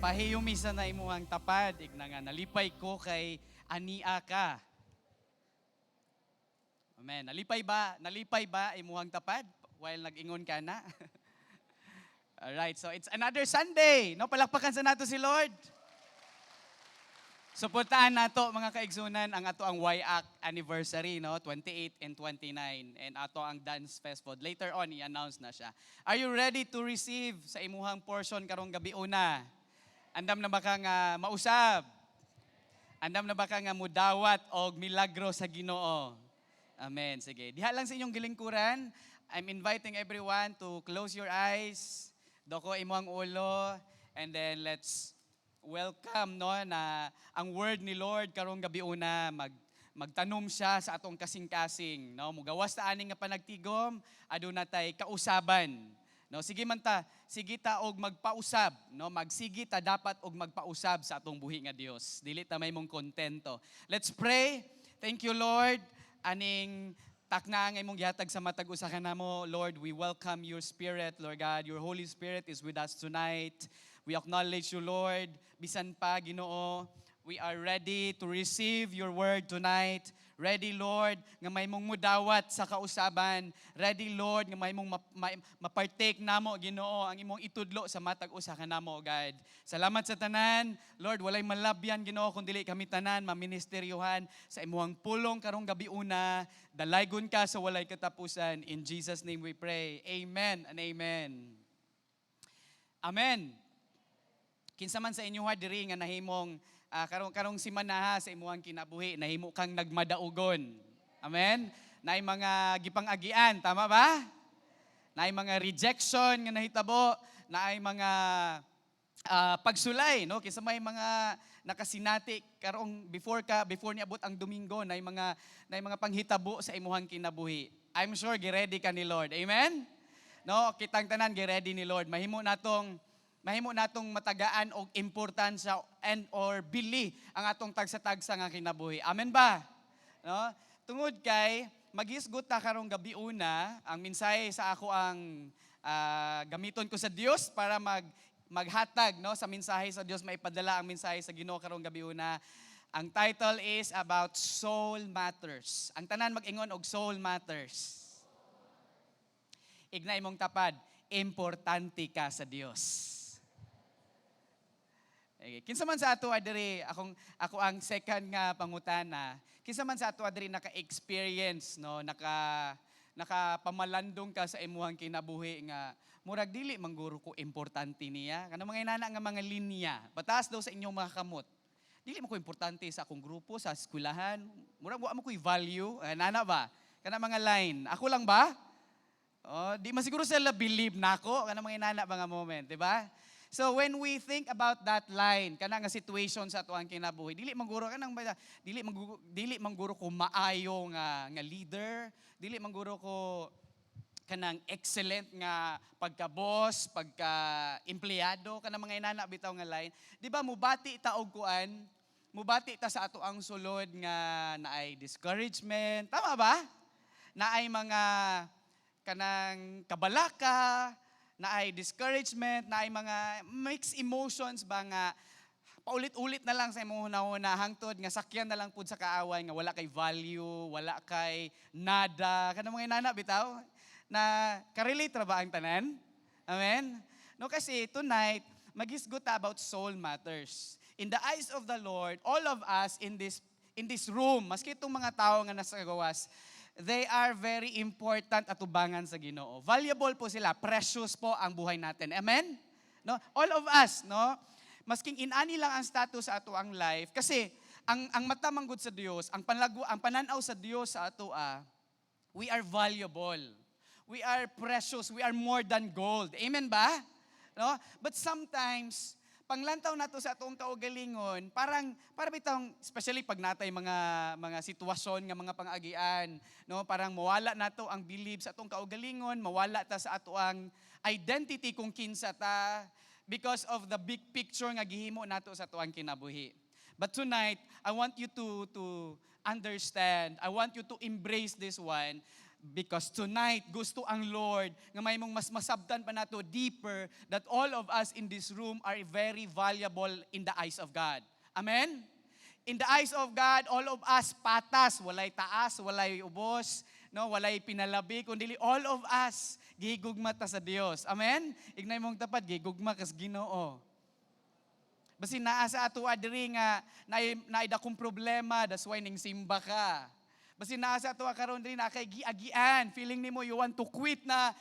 Pahiyumi sa na imuhang tapad, igna nga nalipay ko kay ania ka. Amen. Nalipay ba? Nalipay ba imuhang tapad while nag-ingon ka na? Alright, so it's another Sunday. No, palakpakan sa nato si Lord. Suportahan nato, mga kaigsunan, ang ato ang YAC anniversary, no, 28 and 29, and ato ang dance festival. Later on i-announce na siya. Are you ready to receive sa imuhang portion karong gabi una? Andam na ba ka nga mausab? Andam na ba ka nga mudawat og milagro sa Ginoo? Amen. Sige. Diha lang sa inyong gilingkuran. I'm inviting everyone to close your eyes. Doko imong ulo and then let's welcome, no, na ang word ni Lord karong gabi una magtanom siya sa atong kasing-kasing, no? Mugawas ta ani nga panagtigom, aduna tay kausaban, no? Sige man ta, sige ta og magpausab, no? Magsige ta dapat og magpausab sa atong buhi nga Dios. Dili ta mahimong kontento. Let's pray. Thank you, Lord, aning takna nga imong gihatag sa matag usa kanamo. Lord, we welcome your Spirit. Lord God, your Holy Spirit is with us tonight. We acknowledge you, Lord. Bisan pa, Ginoo, we are ready to receive your word tonight. Ready, Lord, nga mahimong mudawat sa kausaban. Ready, Lord, nga mahimong mapartake namo, Ginoo, ang imong itudlo sa matag usa kanamo, God. Salamat sa tanan. Lord, walay malabyan, Ginoo, kung dili kami tanan maministeryuhan sa imong pulong karong gabi una. Dalaygon ka sa walay katapusan. In Jesus' name we pray. Amen and amen. Amen. Kinsa man sa inyo ha diri nga nahimong karong simana ha sa imuhang kinabuhi nahimo kang nagmadaugon? Amen. Naay mga gipang-agian, tama ba? Naay mga rejection nga nahitabo, naay mga pagsulay, no? Kinsa may mga nakasinati karong before niabot ang Domingo, naay mga panghitabo sa imuhang kinabuhi? I'm sure giready ka ni Lord. Amen? No, kitang tanan giready ni Lord. Mahimo natong matagaan og importansya and or bili ang atong tagsa-tagsa nga kinabuhi. Amen ba? No? Tungod kay maghisgot ta karong gabi una, ang mensahe sa ako ang gamiton ko sa Dios para maghatag, no, sa mensahe sa Dios, maipadala ang mensahe sa Ginoo karong gabi una. Ang title is about soul matters. Ang tanan mag-ingon og "Soul matters." Igna imong tapad, importante ka sa Dios. Okay. Kinsa man sa ato adiri, ako ang second nga pangutana. Kinsa man sa ato adiri naka-experience, no, nakapamalandong ka sa imuhang kinabuhi nga murag dili mangguro ko importante niya? Kanang mga inana nga mga linya, pataas daw sa inyong mga kamot. "Dili man ko importante sa akong grupo, sa eskwelahan. Murag wa man ko'y value." Eh, nana ba? Kana mga line. Ako lang ba? Oh, di man siguro sila believe nako kana mga inana ba nga moment, di ba? So when we think about that line, kana nga situation sa atoang kinabuhi, dili mangguro ko maayo nga leader, dili mangguro ko kanang excellent nga pagka-boss, pagka-empleyado, kanang mga inana bitaw nga line. Di ba mubati ta og kuan, mubati ta sa ato ang sulod nga naay discouragement, tama ba? Naay mga kanang kabalaka, naay discouragement, naay mga mixed emotions ba nga paulit-ulit na lang sa imong hunahuna hangtod nga sakyan na lang pud sa kaaway nga wala kay value, wala kay nada, kanang mga inana bitaw na ka-relate ra ba ang tanan? Amen? No, kasi tonight maghisgot ta about soul matters. In the eyes of the Lord, all of us in this room, maski itong mga tao nga nasa gawas, they are very important atubangan sa Ginoo. Valuable po sila, precious po ang buhay natin. Amen? No? All of us, no? Masking inani lang ang status sa ato ang life kasi ang mata manggod sa Dios, ang panlago, ang pananaw sa Dios sa ato we are valuable. We are precious, we are more than gold. Amen ba? No? But sometimes panglantaw nato sa atong kaugalingon, parang para bitong especially pag natay mga sitwasyon nga mga pangagian, no, parang mawala nato ang belief sa atong kaugalingon, mawala ta sa ato ang identity kung kinsa ta because of the big picture nga gihimo nato sa atoang kinabuhi. But tonight, I want you to understand, I want you to embrace this one. Because tonight, gusto ang Lord nga mahimong mas masabtan pa nato deeper that all of us in this room are very valuable in the eyes of God. Amen? In the eyes of God, all of us patas, walay taas, walay ubos, no, walay pinalabi, kundi all of us gigugma ta sa Dios. Amen? Ignay mong tapad, gigugma kas Ginoo. Basin naa sa ato diri nga naay dakong problema, that's why ning simba ka. Basin naa sa ato karon diri na kay giagian, feeling nimo you want to quit na.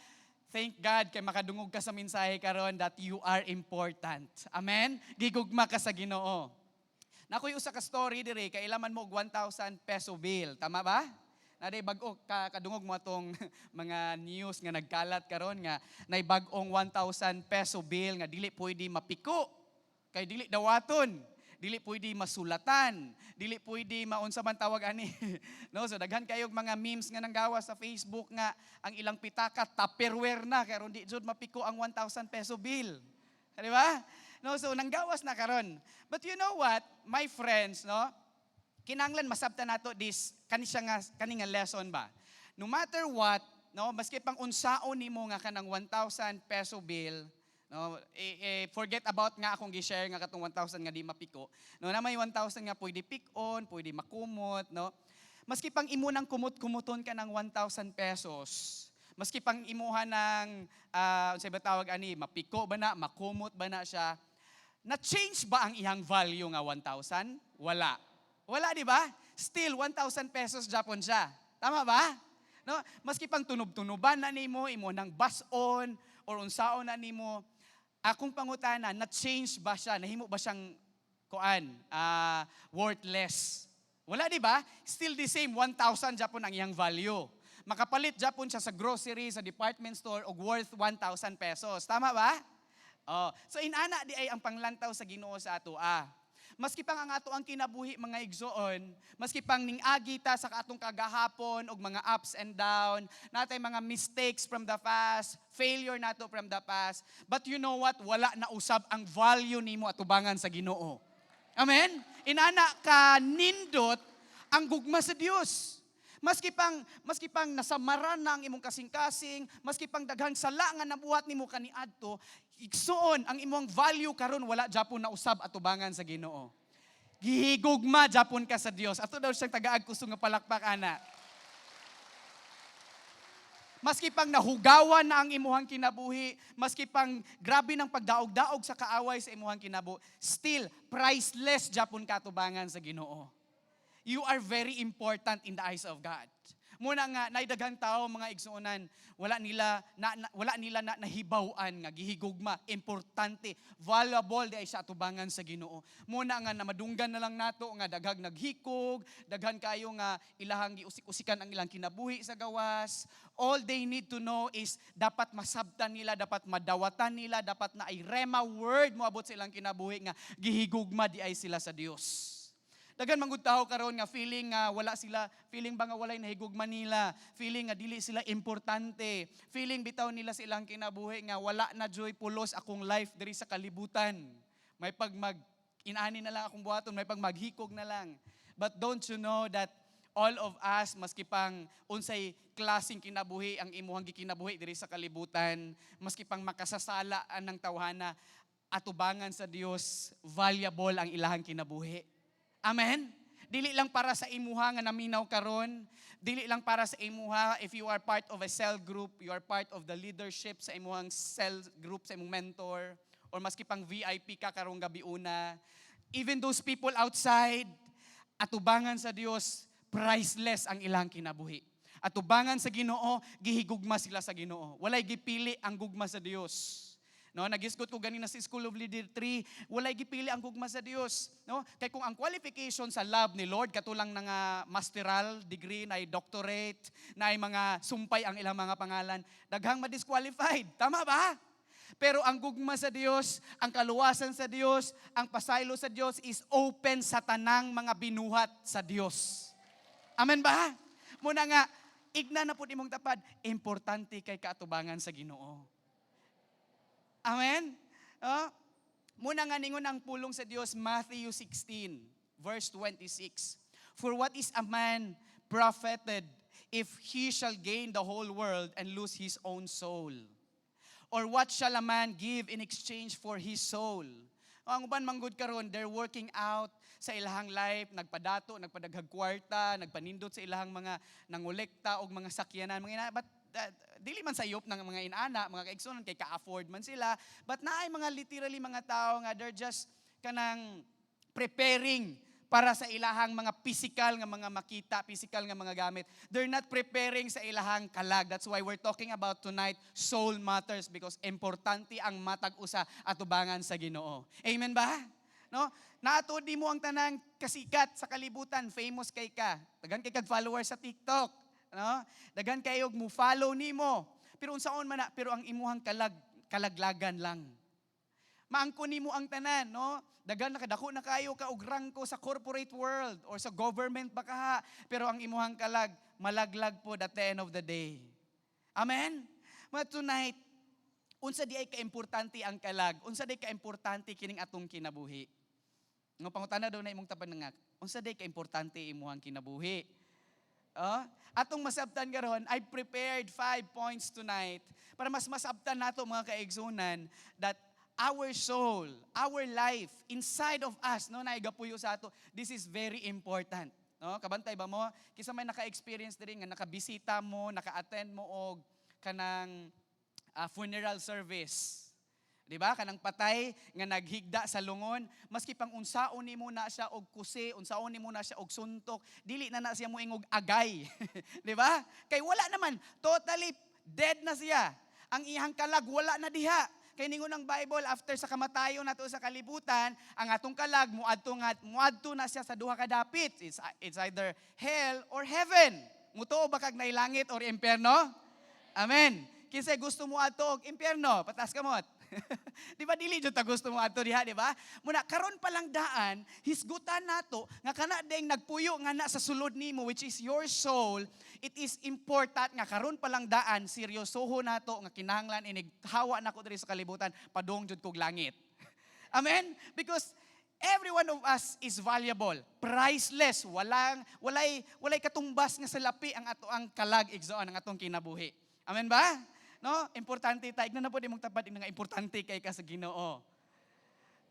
Thank God kay makadungog ka sa mensahe karon that you are important. Amen? Gigugma ka sa Ginoo. Nakoy usa ka story diri kay ilaman mo og 1,000 peso bill, tama ba? Naday bag-o ka kadungog mo atong mga news nga nagkalat karon nga nay bag-ong 1,000 peso bill nga dili pwede mapiko kay dili dawaton, dili pwede masulatan, dili pwede maunsa man tawag ani, no? So daghan kayog mga memes nga nanggawa sa Facebook nga ang ilang pitaka Tupperware na kay aron di jud mapiko ang 1,000 peso bill. Di ba? No, so nanggawas na karon. But you know what, my friends, no? Kinanglan masabtan nato this kani siya nga kani nga lesson ba. No matter what, no, maski pang unsaon nimo nga kanang 1,000 peso bill, no, forget about nga akong gi-share nga katong 1,000 nga di mapiko. No, na may 1,000 nga pwede pick-on, pwede makumot, no. Maski pang imo nang kumot-kumuton ka ng 1,000 pesos, maski pang imuha ng unsay ba tawag ani, mapiko ba na, makumot ba na siya, na-change ba ang iyang value nga 1,000? Wala. Wala, di ba? Still, 1,000 pesos japon siya. Tama ba? No? Maski pang tunob-tunuban na nimo, imo nang bason, or unsaon na nimo, akong pangutana, na-change ba siya? Nahimo ba siyang kuan, worthless? Wala, di ba? Still the same, 1,000 japon ang iyang value. Makapalit japon siya sa grocery, sa department store, og worth 1,000 pesos. Tama ba? Oh, so inana di ay ang panglantaw sa Ginoo sa ato ah. Maski pang ang ato ang kinabuhi, mga igsoon, maski pang ning agi ta sa atong kagahapon og mga ups and down, natay mga mistakes from the past, failure nato from the past. But you know what? Wala na usab ang value nimo atubangan sa Ginoo. Amen? Inana ka nindot ang gugma sa Dios. Maski pang nasamaran na ang imong kasing-kasing, maski pang daghang sala nga nabuhat nimo kaniadto, igsuon, ang imong value karon wala japon na usab atubangan sa Ginoo. Gihigugma japon ka sa Dios. Ato daw siyang tagaag kusog nga palakpak ana. Maski pang nahugawan na ang imuhang kinabuhi, maski pang grabe ng pagdaog-daog sa kaaway sa imuhang kinabuhi, still priceless japon ka atubangan sa Ginoo. You are very important in the eyes of God. Muna nga nay daghang tao, mga igsuonan, wala nila na nahibaw-an nga gihigugma, importante, valuable di ay sa atubangan sa Ginoo. Muna nga namadunggan na lang nato nga daghang naghikog, daghan kayo nga ilahang giusik-usikan ang ilang kinabuhi sa gawas. All they need to know is dapat masabtan nila, dapat madawatan nila, dapat na ay rhema word moabot sa ilang kinabuhi nga gihigugma di ay sila sa Dios. Daghan man gud tao karon nga feeling nga wala sila, feeling ba nga walay nahigugma nila, feeling nga dili sila importante, feeling bitaw nila sa ilang kinabuhi nga wala na joy pulos akong life diri sa kalibutan. May pag mag inani na lang akong buhaton, may pag maghikog na lang. But don't you know that all of us, maski pang unsay klaseng kinabuhi ang imuhang gikinabuhi diri sa kalibutan, maski pang makasasala ang tawhana, atubangan sa Dios, valuable ang ilahang kinabuhi. Amen? Dili lang para sa imuha nga naminaw karon, dili lang para sa imuha if you are part of a cell group, you are part of the leadership sa imuhang cell group, sa imong mentor, or maski pang VIP ka karong gabi una. Even those people outside, atubangan sa Dios, priceless ang ilang kinabuhi. Atubangan sa Ginoo, gihigugma sila sa Ginoo. Walay gipili ang gugma sa Dios. No, nagisgot ko ganina sa School of Leader 3, walay gipili ang gugma sa Dios, no? Kay kung ang qualification sa love ni Lord katulang na nga masteral degree, na doctorate, na mga sumpay ang ilang mga pangalan, daghang madisqualified. Tama ba? Pero ang gugma sa Dios, ang kaluwasan sa Dios, ang pasaylo sa Dios is open sa tanang mga binuhat sa Dios. Amen ba? Muna nga, igna na pud imong tapad, importante kay kaatubangan sa Ginoo. Amen? Oh? Muna nga ningon ang pulong sa Dios, Matthew 16 verse 26. "For what is a man profited if he shall gain the whole world and lose his own soul? Or what shall a man give in exchange for his soul?" Ang uban manggod karon, they're working out sa ilahang life, nagpadato, nagpadaghag kwarta, nagpanindot sa ilahang mga nangolekta og mga sakyanan, mga ina, but dili man sayop ng mga inana, mga kaigsunan, kay ka-afford man sila, but naay mga literally mga tao nga they're just kanang preparing para sa ilahang mga physical nga mga makita, physical nga mga gamit. They're not preparing sa ilahang kalag. That's why we're talking about tonight soul matters, because importante ang matag usa atubangan sa Ginoo. Amen ba? No? Naatod mo ang tanang kasikat sa kalibutan, famous kay ka. Daghan kay kag followers sa TikTok, no? Daghan kayo mo follow nimo. Pero unsaon man na, pero ang imuhang kalag kalaglagan lang. Maangko nimo ang tanan, no? Daghan nakadako na kayo ka og rangko sa corporate world or sa government ba kaha, pero ang imuhang kalag malaglag po at the end of the day. Amen? But tonight, unsa di ay kaimportante ang kalag? Unsa di kaimportante kining atong kinabuhi? Nga pangutana daw na imong taban nga, unsa di kaimportante imuhang kinabuhi? Oh, atong masabtan karon, I prepared five points tonight para mas masabtan nato, mga kaigsunan, that our soul, our life inside of us, no, naigapuyo sa ato. This is very important. No, kabantay ba mo? Kinsa may naka-experience diri nga nakabisita mo, naka-attend mo og kanang funeral service? Di ba? Kanang patay nga naghigda sa lungon, maski pang unsaon nimo na siya og kuse, unsaon nimo na siya og suntok, dili na na siya moingog agay. Di ba? Kay wala naman, totally dead na siya. Ang iyang kalag wala na diha. Kay ningon ang Bible, after sa kamatayon nato sa kalibutan, ang atong kalag muadto nga muadto na siya sa duha ka dapit. It's either hell or heaven. Mutuo ba kag naay langit or impyerno? Amen. Kinsay gusto mo adto og impyerno? Pataas kamot. Di ba dili jud ta gusto mo adto diha, di ba? Muna karon pa lang daan, hisgutan nato nga kana ding nagpuyo nga na sa sulod nimo, which is your soul, it is important nga karon pa lang daan seryosoho nato nga kinahanglan inig hawa nako diri sa kalibutan, padung jud kog langit. Amen? Because every one of us is valuable, priceless, walang walay katumbas nga salapi ang ato ang kalag, igsoon, ang atong kinabuhi. Amen ba? No? Importante ta. Ignan na po di mong tapat nga importante kay ka sa Ginoo.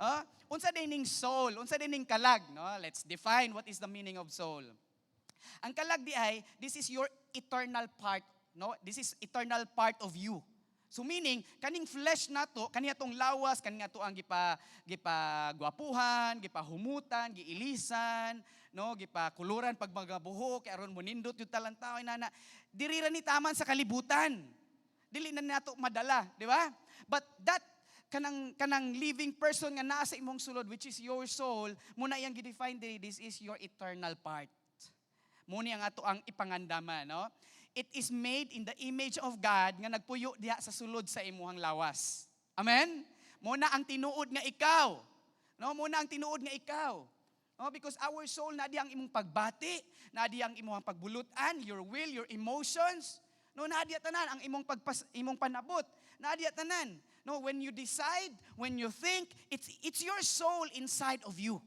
Ah, unsa din ning soul? Unsa din ning kalag, no? Let's define what is the meaning of soul. Ang kalag di ay, this is your eternal part, no? This is eternal part of you. So meaning, kaning flesh nato, kani atong lawas, kani ato ang gipa gwapuhan, gipa humutan, giilisan, no, gipa kuluran pag mga buhok, kay aron mo nindot yung talantaw inana. Diri ra ni taman sa kalibutan. Dili na nato madala, di ba? But that kanang living person nga naa sa imong sulod, which is your soul, muna iyang gi-define diri, this is your eternal part. Muni ang ato ang ipangandama, no? It is made in the image of God nga nagpuyo diha sa sulod sa imuhang lawas. Amen? Muna ang tinuod nga ikaw. No, muna ang tinuod nga ikaw. No, because our soul na di ang imong pagbati, na di ang imong pagbulutan, your will, your emotions. No, naa diya tanan ang imong pagpas imong panabot. Naa diya tanan. No, when you decide, when you think, it's your soul inside of you.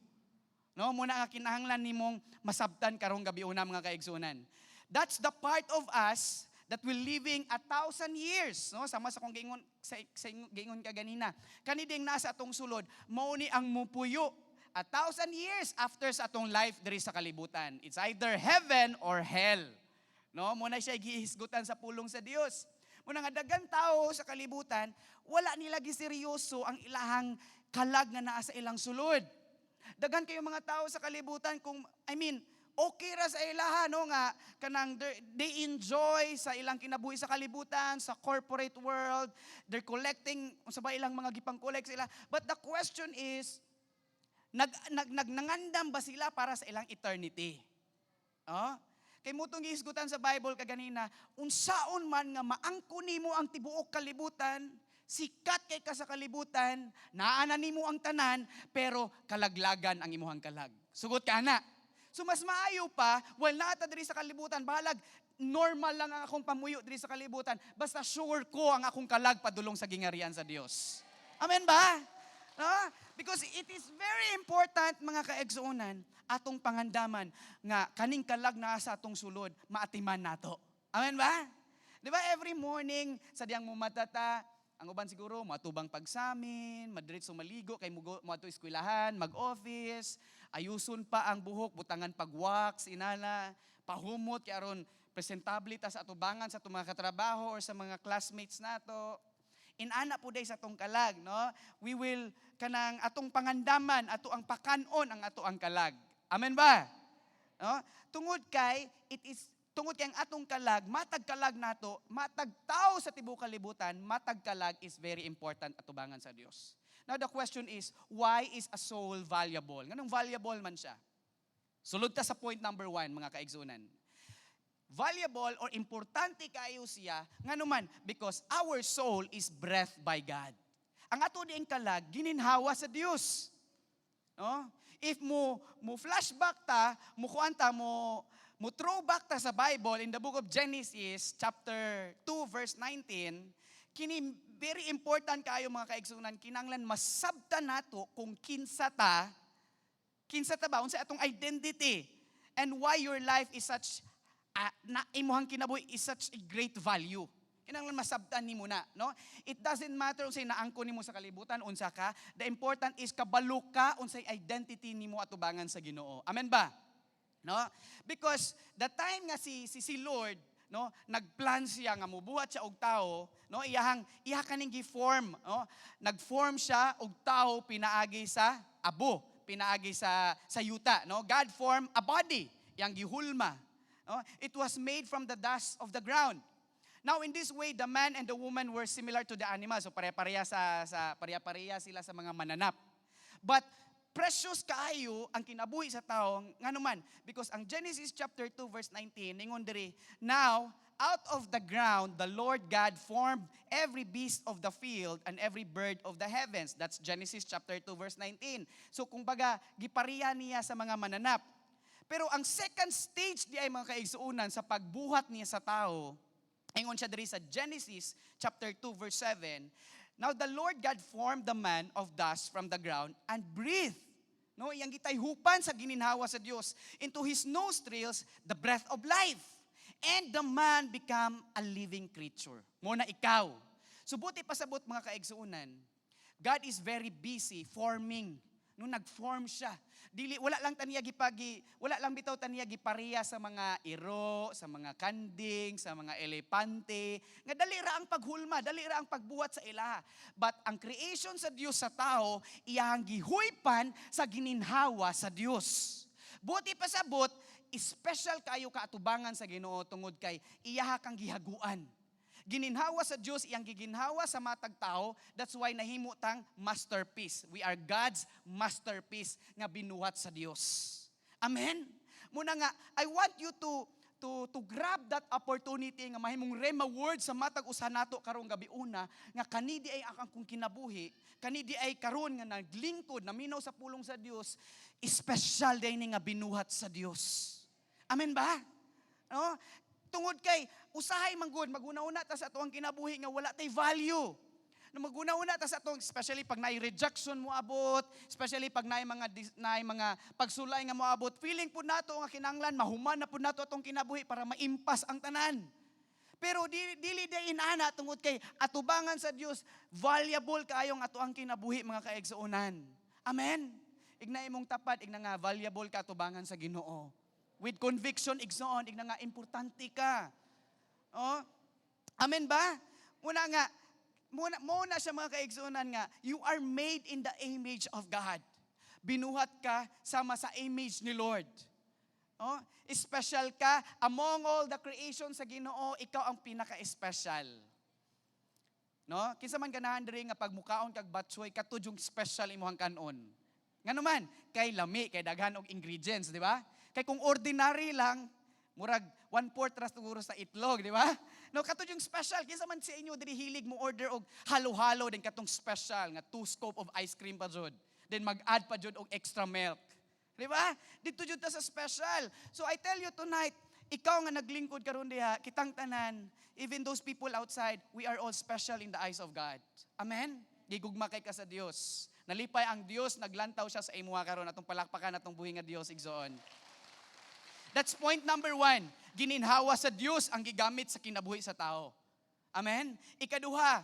No, muna nga kinahanglan nimong masabtan karong gabi una, mga kaigsunan. That's the part of us that will living 1,000 years, no? Sama sa kong giingon sa giingon kaganina. Kani ding nasa atong sulod, mao ni ang mupuyo 1,000 years after sa atong life diri sa kalibutan. It's either heaven or hell. No, mo na siya gihisgutan sa pulong sa Dios. Muna nga daghan tao sa kalibutan, wala nila giseryoso ang ilahang kalag nga naa sa ilang sulod. Daghan kayo mga tao sa kalibutan kung, I mean, okay ra sa ilaha, no, nga kanang they enjoy sa ilang kinabuhi sa kalibutan, sa corporate world, they're collecting unsa ba ilang mga gipang-collect sila. But the question is, nag, nag, nag nangandam ba sila para sa ilang eternity? Oh? Kay mo tong gihisgutan sa Bible kaganina, unsaon man nga maangko nimo ang tibuok kalibutan, sikat kay ka sa kalibutan, naa na nimo ang tanan, pero kalaglagan ang imuhang kalag. Sugot ka na. So mas maayo pa, well, naa ta diri sa kalibutan, bahalag normal lang ang akong pamuyo diri sa kalibutan, basta sure ko ang akong kalag padulong sa gingarian sa Dios. Amen ba? No? Because it is very Very important, mga kaigsuonan, atong pangandaman nga kaning kalag naa sa atong sulod, maatiman nato. Amen ba? Di ba every morning sa diyang mumatata, ang uban siguro moatubang pagsamin, madiretso maligo kay muadto eskwelahan, mag-office, ayuson pa ang buhok, butangan pag-wax, inana, pahumot kay aron presentable ta sa atubangan sa atong mga katrabaho or sa mga classmates nato. Inana po day sa atong kalag, no? We will kanang atong pangandaman, ato ang pakanon ang ato ang kalag. Amen ba? No? Tungod kay ang atong kalag, matag kalag nato, matag tao sa tibuok kalibutan, matag kalag is very important atubangan sa Dios. Now the question is, why is a soul valuable? Nganong valuable man siya? Sulod ta sa point number 1, mga kaigsunan. Valuable or importante kayo siya ngano man? Because our soul is breath by God. Ang ato diing kalag gininhawa sa Dios. No? If mo flashback ta, mo kuan ta, mo throwback ta sa Bible in the book of Genesis chapter 2 verse 19, kini very important kayo, mga kaigsunan, kinanglan masabtan nato kung kinsa ta ba, unsa atong identity and why your life is such na imuhang kinabuhi is such a great value. Kinahanglan masabtan nimo na, no? It doesn't matter unsay naangkon nimo sa kalibutan, unsa ka. The important is kabalo ka unsay identity nimo atubangan sa Ginoo. Amen ba? No? Because the time nga si Lord, no, nagplan siya nga mubuhat siya og tao, no, iyahang iya kaning gi-form, no? Nag-form siya og tao pinaagi sa abo, pinaagi sa yuta, no? God formed a body, yang gihulma. No? It was made from the dust of the ground. Now, in this way, the man and the woman were similar to the animals. So pare-pareha sila sa mga mananap. But precious kaayo ang kinabuhi sa tao ngano man? Because ang Genesis chapter 2 verse 19 ningon diri, "Now out of the ground the Lord God formed every beast of the field and every bird of the heavens." That's Genesis chapter 2 verse 19. So kung baga gipariya niya sa mga mananap. Pero ang second stage di ay, mga kaigsuunan, sa pagbuhat niya sa tao, ingon siya diri sa Genesis chapter 2 verse 7, "Now the Lord God formed the man of dust from the ground and breathed," no, iyang gitayhupan sa gininhawa sa Dios, "into his nostrils the breath of life. And the man become a living creature." Mo na ikaw. So buti pasabot, mga kaigsuunan, God is very busy forming. No, nag-form siya. Dili wala lang bitaw taniya gipariya sa mga iro, sa mga kanding, sa mga elepante. Nga dali ra ang paghulma, dali ra ang pagbuhat sa ilaha. But ang creation sa Dios sa tao, iyang gihuypan sa gininhawa sa Dios. Buti pasabot, special kayo kaatubangan sa Ginoo tungod kay iyaha kang gihaguan. Gininhawa sa Dios iyang giginhawa sa matag tao. That's why nahimo tang masterpiece. We are God's masterpiece nga binuhat sa Dios. Amen. Muna nga I want you to grab that opportunity nga mahimong rhema word sa matag usa nato karong gabi una nga kani di ay akong kung kinabuhi, kani di ay karon nga naglingkod, naminaw sa pulong sa Dios, special day ni nga binuhat sa Dios. Amen ba? No? Tungod kay usahay man gud maguna-una ta sa atuang kinabuhi nga wala tay value. No, maguna-una ta sa atong, especially pag naay rejection mo abot, especially pag naay mga pagsulay nga moabot, feeling po nato nga kinanglan mahuman na po nato atong kinabuhi para maimpas ang tanan. Pero dili day inana tungod kay atubangan sa Dios, valuable kaayong ato ang kinabuhi, mga kaigsuonan. Amen. Igna imong tapad, igna nga valuable ka atubangan sa Ginoo. With conviction, igsoon, igna nga importante ka. Oh? Amen ba? Muna nga, muna siya, mga kaigsuonan, nga, you are made in the image of God. Binuhat ka sama sa image ni Lord. Oh, special ka among all the creation sa Ginoo, ikaw ang pinaka-special. No? Kinsa man ganahan diri nga pag mukaon kag batchoy, kato yung special imong kanon? Ngano man, kay lami, kay daghan og ingredients, di ba? Kay kung ordinary lang, murag 1/4 ra siguro sa itlog, di ba? No, kato yung special. Kinsa man sa inyo diri hilig mo order og halo-halo din, katong special nga two scoop of ice cream pa jud? Then mag-add pa jud og extra milk. Di ba? Dito jud ta sa special. So I tell you tonight, ikaw nga naglingkod karon diha, kitang tanan, even those people outside, we are all special in the eyes of God. Amen? Gigugma kay ka sa Dios. Nalipay ang Dios, naglantaw siya sa imuha karon. Atong palakpakan atong buhi nga Dios, igsoon. That's point number one. Gininhawa sa Dios ang gigamit sa kinabuhi sa tao. Amen? Ikaduha,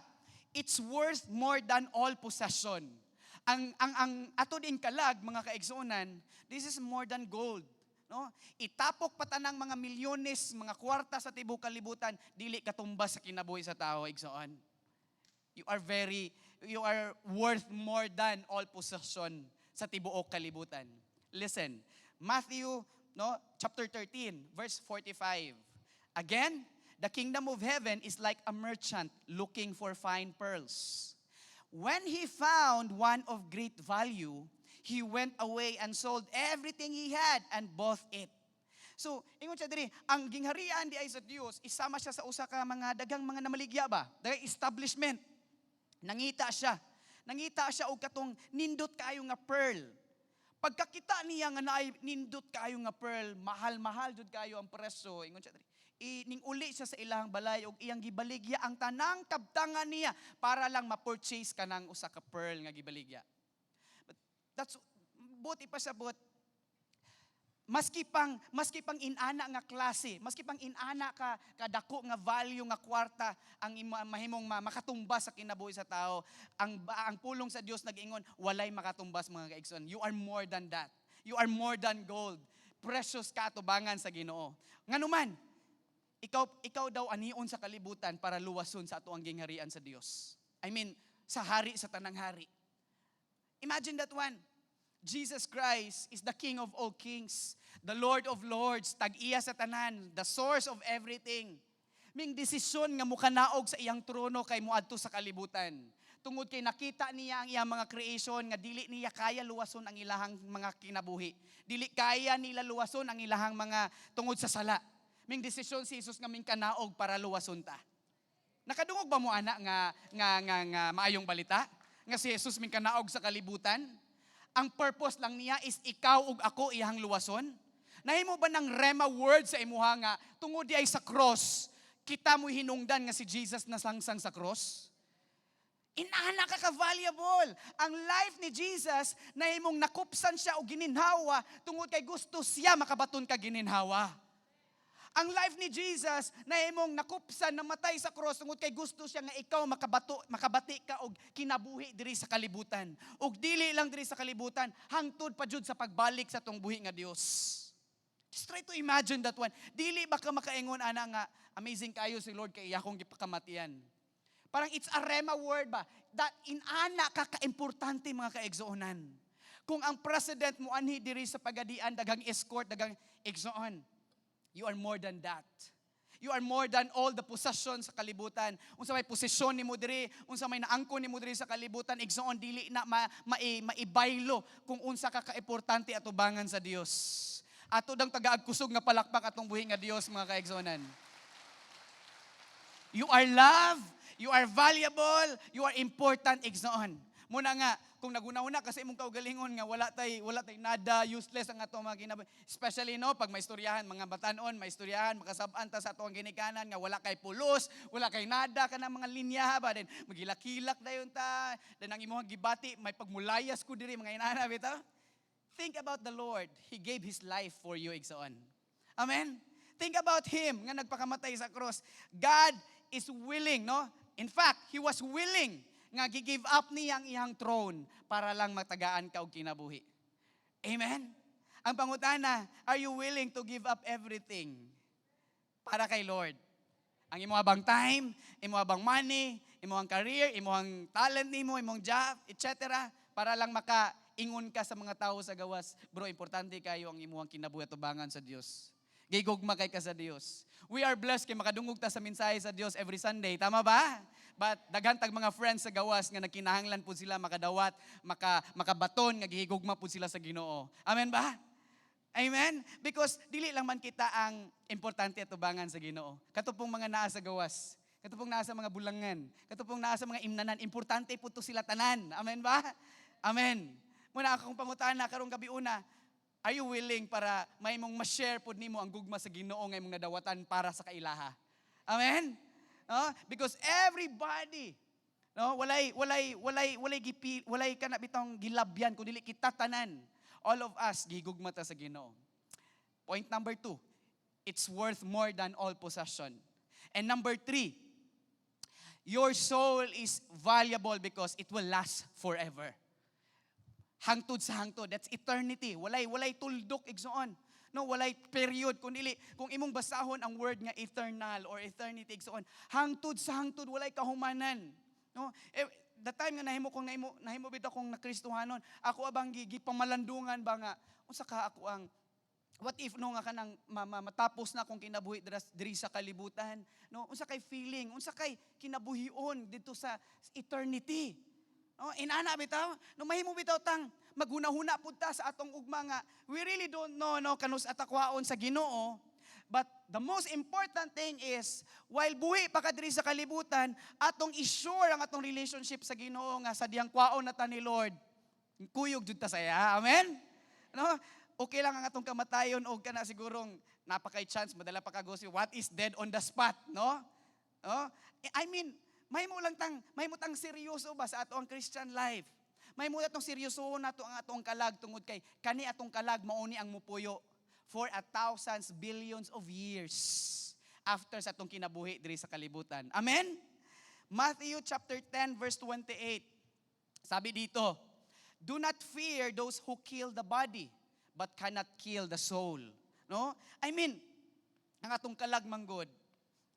it's worth more than all possession. Ang ato din kalag, mga kaigsuonan, this is more than gold. No? Itapok pa tanang mga milyones, mga kwarta sa tibok kalibutan, dili katumbas sa kinabuhi sa tao, igsoon. You are worth more than all possession sa tibuok kalibutan. Listen, Matthew, no, chapter 13, verse 45. "Again, the kingdom of heaven is like a merchant looking for fine pearls. When he found one of great value, he went away and sold everything he had and bought it." So, ingon siya diri, ang gingharian di ay sa Dios, isama siya sa usa ka mga dagang mga namaligya ba? Dagang establishment. Nangita siya. Nangita siya og katong nindot kaayo nga pearl. Pagkakita niya nga naay nindot kaayo nga pearl, mahal-mahal jud kaayo ang presyo. Ingon siya diri. Ning uli siya sa ilahang balay og iyang gibaligya ang tanang kabtangan niya para lang ma-purchase kanang usa ka pearl nga gibaligya. But that's buot ipasabot, maski pang inana nga klase, maski pang inana ka kadako nga value nga kwarta ang mahimong makatumbas sa kinabuhi sa tao, ang pulong sa Dios nag-ingon, walay makatumbas, mga kaigsoon. You are more than that. You are more than gold. Precious ka atubangan sa Ginoo. Nganuman, ikaw daw anion sa kalibutan para luwason sa ato ang gingharian sa Dios. I mean, sa hari sa tanang hari. Imagine that one. Jesus Christ is the King of all kings, the Lord of lords, tag-iya sa tanan, the source of everything. Ming desisyon nga mukanaog sa iyang trono kay muadto sa kalibutan. Tungod kay nakita niya ang iyang mga creation nga dili niya kaya luwason ang ilahang mga kinabuhi. Dili kaya nila luwason ang ilahang mga tungod sa sala. Ming desisyon si Jesus nga ming kanaog para luwason ta. Nakadungog ba mo ana nga maayong balita? Nga si Jesus ming kanaog sa kalibutan? Ang purpose lang niya is ikaw ug ako iyang luwason? Nahimo ba ng rhema word sa imuha nga tungod di ay sa cross, kita mo hinungdan nga si Jesus nasangsang sa cross? Inana ka ka-valuable. Ang life ni Jesus, nahimong nakupsan siya o gininhawa tungod kay gusto siya makabaton ka gininhawa. Ang life ni Jesus, nahimong nakupsan, namatay sa cross tungod kay gusto siya nga ikaw makabati ka og kinabuhi diri sa kalibutan. Ug dili lang diri sa kalibutan, hangtod pa jud sa pagbalik sa atong buhi nga Dios. Just try to imagine that one. Dili ba ka makaingon ana nga amazing kayo si Lord kay iya akong gipakamatian? Parang it's a rhema word ba? That inana ka kaimportante, mga kaigsuonan. Kung ang president mo anhi diri sa Pagadian, daghang escort, daghang igsoon. You are more than that. You are more than all the possessions sa kalibutan. Unsa may posisyon nimo diri, unsa may naangkon nimo diri sa kalibutan, igsoon, dili na maibaylo kung unsa ka kaimportante atubangan sa Dios. Ato dang tagaag kusog nga palakpak atong buhi nga Dios, mga kaigsuonan. You are loved, you are valuable, you are important, igsoon. Muna nga, kung naguna-una kasi imong kaugalingon nga wala tay nada, useless ang ato mga kinabuhi. Especially, no, pag may istoryahan mga batanon, may istoryahan, makasab-an ta sa ato ang ginikanan nga wala kay pulos, wala kay nada kanang mga linya ba, then magilakilak dayon ta, then ang imong gibati may pagmulayas ko diri, mga inana bitaw. Think about the Lord. He gave His life for you, igsoon. Amen? Think about Him nga nagpakamatay sa cross. God is willing, no? In fact, He was willing nga gi-give up niya ang iyang throne para lang matagaan ka og kinabuhi. Amen? Ang pangutana, are you willing to give up everything para kay Lord? Ang imo bang time, imo bang money, imong career, imong talent nimo, imong job, etc. para lang maka-ingon ka sa mga tao sa gawas, "Bro, importante kayo ang imong kinabuhi atubangan sa Dios. Gigugma kay ka sa Dios." We are blessed kay makadungog ta sa mensahe sa Dios every Sunday. Tama ba? But daghan tag mga friends sa gawas nga nagkinahanglan pud sila makadawat, makabaton nga gihigugma pud sila sa Ginoo. Amen ba? Amen? Because dili lang man kita ang importante atubangan sa Ginoo. Kato pong mga naa sa gawas, kato pong naa sa mga bulangan, kato pong naa sa mga imnanan, importante po to sila tanan. Amen ba? Amen. Muna akong pangutana karong gabi una, are you willing para may mong ma-share pod nimo ang gugma sa Ginoo nga imong nadawatan para sa kailaha? Amen? No? Because everybody, No, walay walay walay walay gipi, walay kana bitong gilabyan kun dili kita tanan. All of us gigugma ta sa Ginoo. Point number two, it's worth more than all possession. And number three, your soul is valuable because it will last forever. Hangtod sa hangtod, that's eternity. Walay tuldok, igsoon. No, walay period kun dili kung imong basahon ang word nga eternal or eternity, igsoon. Hangtod sa hangtod, walay kahumanan. No? Eh, the time nga nahimo bitaw kong nakristohanon, ako abang gipamalandungan ba nga unsa ka ako ang what if, no, nga kanang matapos na akong kinabuhi diri sa kalibutan, no, unsa kay feeling, unsa kay kinabuhion dito sa eternity, no? Inana bitaw, no, mahimo bitaw tang maghuna-huna pud ta sa atong ugma nga we really don't know, no, kanus-a ta kwaon sa Ginoo. But the most important thing is, while buhi pa ka diri sa kalibutan, atong i-sure ang atong relationship sa Ginoo nga sa diyang kwaon na ta ni Lord, kuyog jud ta saya. Amen, no? Okay lang ang atong kamatayon og kana sigurong napakay chance madala pa ka what is dead on the spot, no? No? Eh, I mean, mahimo tang seryoso ba sa ato ang Christian life. Mahimo atong seryoso nato ang atong kalag tungod kay kani atong kalag mao ni ang mupuyo for a thousands billions of years after sa atong kinabuhi diri sa kalibutan. Amen. Matthew chapter 10 verse 28. Sabi dito, "Do not fear those who kill the body but cannot kill the soul." No? I mean, ang atong kalag manggod,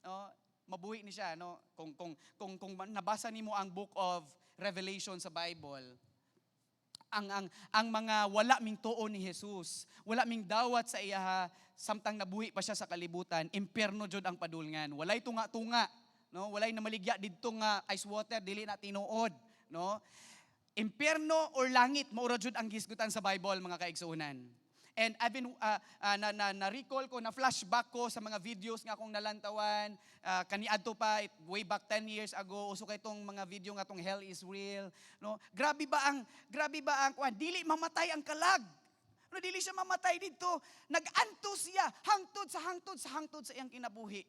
no? Mabuhi ni siya, no? Kung nabasa nimo ang Book of Revelation sa Bible, ang mga wala ming tuo ni Jesus, wala ming dawat sa iyaha samtang nabuhi pa siya sa kalibutan, impierno jud ang padulngan. Walay tunga-tunga, no? Walay namaligya didto nga ice water, dili na tinuod, no? Impierno or langit, mao ra jud ang gisgutan sa Bible, mga kaigsuonan. And I've been na recall ko, na flashback ko sa mga videos nga akong nalantawan kaniadto pa way back 10 years ago, uso kay tong mga video nga tong Hell is Real, no? Grabe ba ang kuan, dili mamatay ang kalag. No, dili siya mamatay dito. Nag-antos siya hangtod sa hangtod sa hangtod sa iyang kinabuhi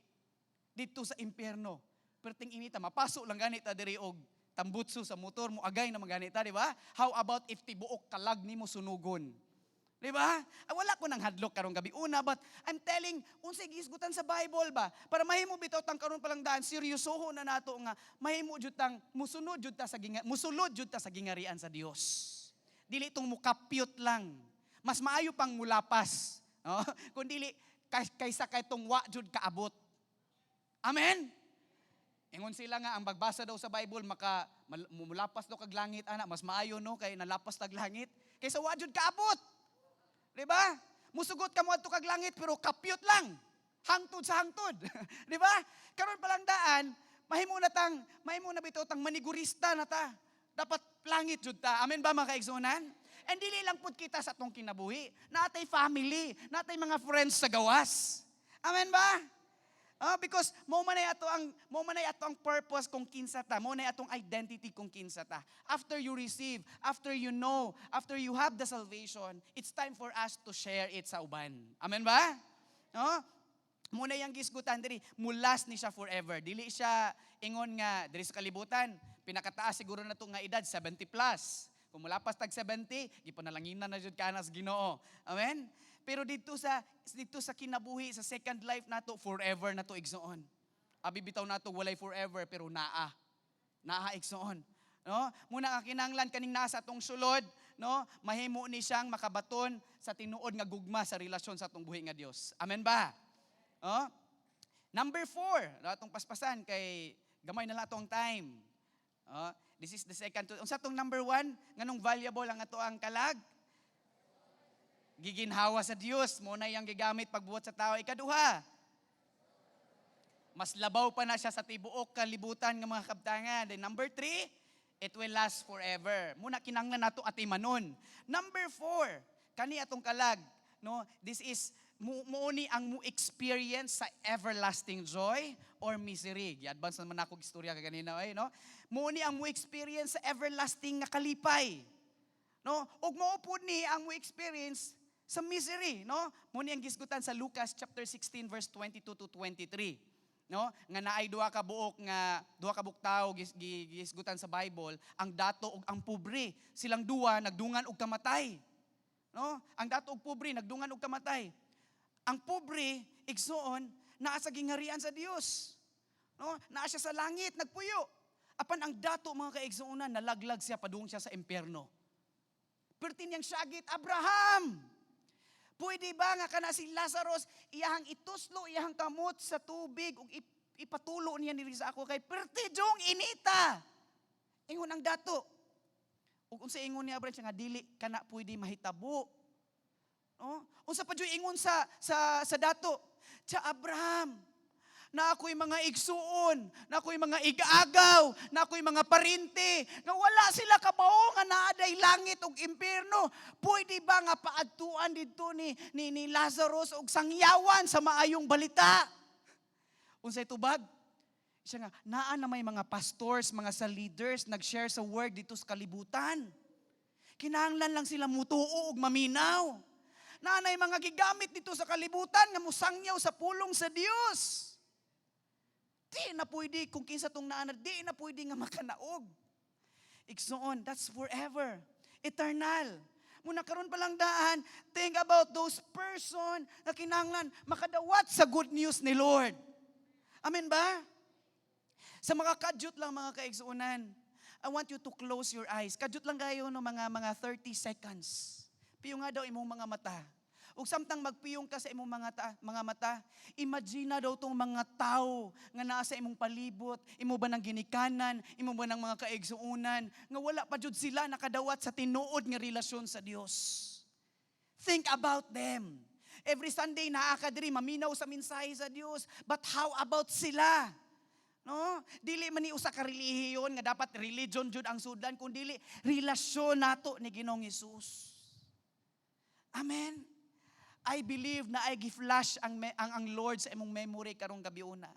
dito sa impyerno. Perting inita, mapaso lang ganit ta diri og tambutso sa motor mo, agay na man ganit ta, di ba? How about if tibuok kalag nimo sunugon? Di ba? Ah, wala ko nang hadlok karong gabi una, but I'm telling, unsay gihisgutan sa Bible ba? Para mahimo bitaw tang karon pa lang daan, seryosoho na nato nga mahimo jud tang musunod jud ta sa ginga, musulod jud ta sa gingarian sa Dios. Dili itong mukapyot lang. Mas maayo pang mulapas. No? Kung dili kaysa kay tong wa jud kaabot. Amen. Ingon sila nga ang bagbasa daw sa Bible maka mulapas daw kag langit ana, mas maayo, no, kay nalapas tag langit kaysa wa jud kaabot. Di ba? Musugot ka mo adto kag langit pero kapyot lang. Hangtod sa hangtod. Di ba? Karon pa lang daan, mahimo na bitaw tang manigurista na ta. Dapat langit jud ta. Amen ba, mga kaigsuonan? And dili lang pud kita sa atong kinabuhi. Natay family, natay mga friends sa gawas. Amen ba? Ah, because mao man ay ato ang purpose kung kinsa ta, mao na atong identity kung kinsa ta. After you receive, after you know, after you have the salvation, it's time for us to share it sa uban. Amen ba? No? Muna yang gisgutan diri, mulas ni siya forever. Dili siya ingon nga diri sa kalibutan, pinakataas siguro na to nga edad 70 plus. Kung mulapas tag 70, gipanalanginan na jud ka na sa Ginoo. Amen? Pero dito sa kinabuhi, sa second life nato, forever na to, igsoon. Abi bitaw nato walay forever, pero naa. Naa, igsoon. No? Muna ka kinanglan kaning nasa atong sulod, no? Mahimo ni siyang makabaton sa tinuod nga gugma sa relasyon sa atong buhi nga Dios. Amen ba? No? Number four, no, atong paspasan kay gamay na lang atong time. No? This is the second. Unsa atong number one? Nganong valuable ang ato ang kalag? Giginhawa sa Dios, mo na iyang gigamit pagbuhat sa tao. Ikaduha, mas labaw pa na siya sa tibuok kalibutan nga mga kabtangan. Then number three, it will last forever. Muna kinanglan nato atimanon. Number four, kani atong kalag, no? This is muuni ang mo experience sa everlasting joy or misery. Gi-advance naman ako istorya kaganina ay, no? Muuni ang mo experience sa everlasting nga kalipay. No? Ug mao pud ni ang mo experience sa misery, no? Mo ni ang gisgutan sa Lucas chapter 16 verse 22 to 23. No? Nga naay duha ka buok tawo gihisgutan sa Bible, ang dato ug ang pobre. Silang duha nagdungan og kamatay. No? Ang dato ug pobre nagdungan og kamatay. Ang pobre, igsuon, naa sa gingharian sa Dios. No? Naa siya sa langit, nagpuyo. Apan ang dato, mga kaigsuonan, nalaglag siya, padung siya sa impyerno. Perti niyang syagit, "Abraham! Pwede ba nga kana si Lazarus, iyahang ituslo, iyahang kamot sa tubig, ug ipatulo niya diri sa ako kay perti jung inita." Ingon ang dato. Ug unsa ingon ni Abraham? Siya nga dili kana pwede mahitabo. No? Unsa pa juy ingon sa dato? "Tsa Abraham, na ako'y mga igsuon, na ako'y mga igagaw, na ako'y mga parente, nga wala sila kabawo nga naa day langit ug impierno. Pwede ba nga paadtuan didto ni Lazarus ug sangyawan sa maayong balita?" Unsay tubag? Siya nga, naa na may mga pastors, mga sa leaders, nag-share sa word dito sa kalibutan. Kinahanglan lang sila mutuo ug maminaw. Naa nay mga gigamit dito sa kalibutan nga musangyaw sa pulong sa Dios. Di na pwede kung kinsa tong naa na, di na pwede nga makanaog. Igsuon, that's forever. Eternal. Muna karon pa lang daan, think about those person na kinahanglan makadawat sa good news ni Lord. Amen ba? Sa mga kadyot lang, mga kaigsuonan, I want you to close your eyes. Kadyot lang kayo no, mga 30 seconds. Piyong nga daw imong mga mata. Ug samtang magpiyong ka sa imong mga mata, imagine na daw tong mga tao nga naa sa imong palibot, imo ba ng ginikanan, imo ba ng mga kaigsuonan, nga wala pa jud sila nakadawat sa tinuod nga relasyon sa Dios. Think about them. Every Sunday naa ka diri maminaw sa mensahe sa Dios, but how about sila? No? Dili man ni usa ka relihiyon nga dapat religion jud ang sudlan, kun dili relasyon nato ni Ginoong Hesus. Amen. I believe na ay gi-flash ang Lord sa imong memory karong gabi una.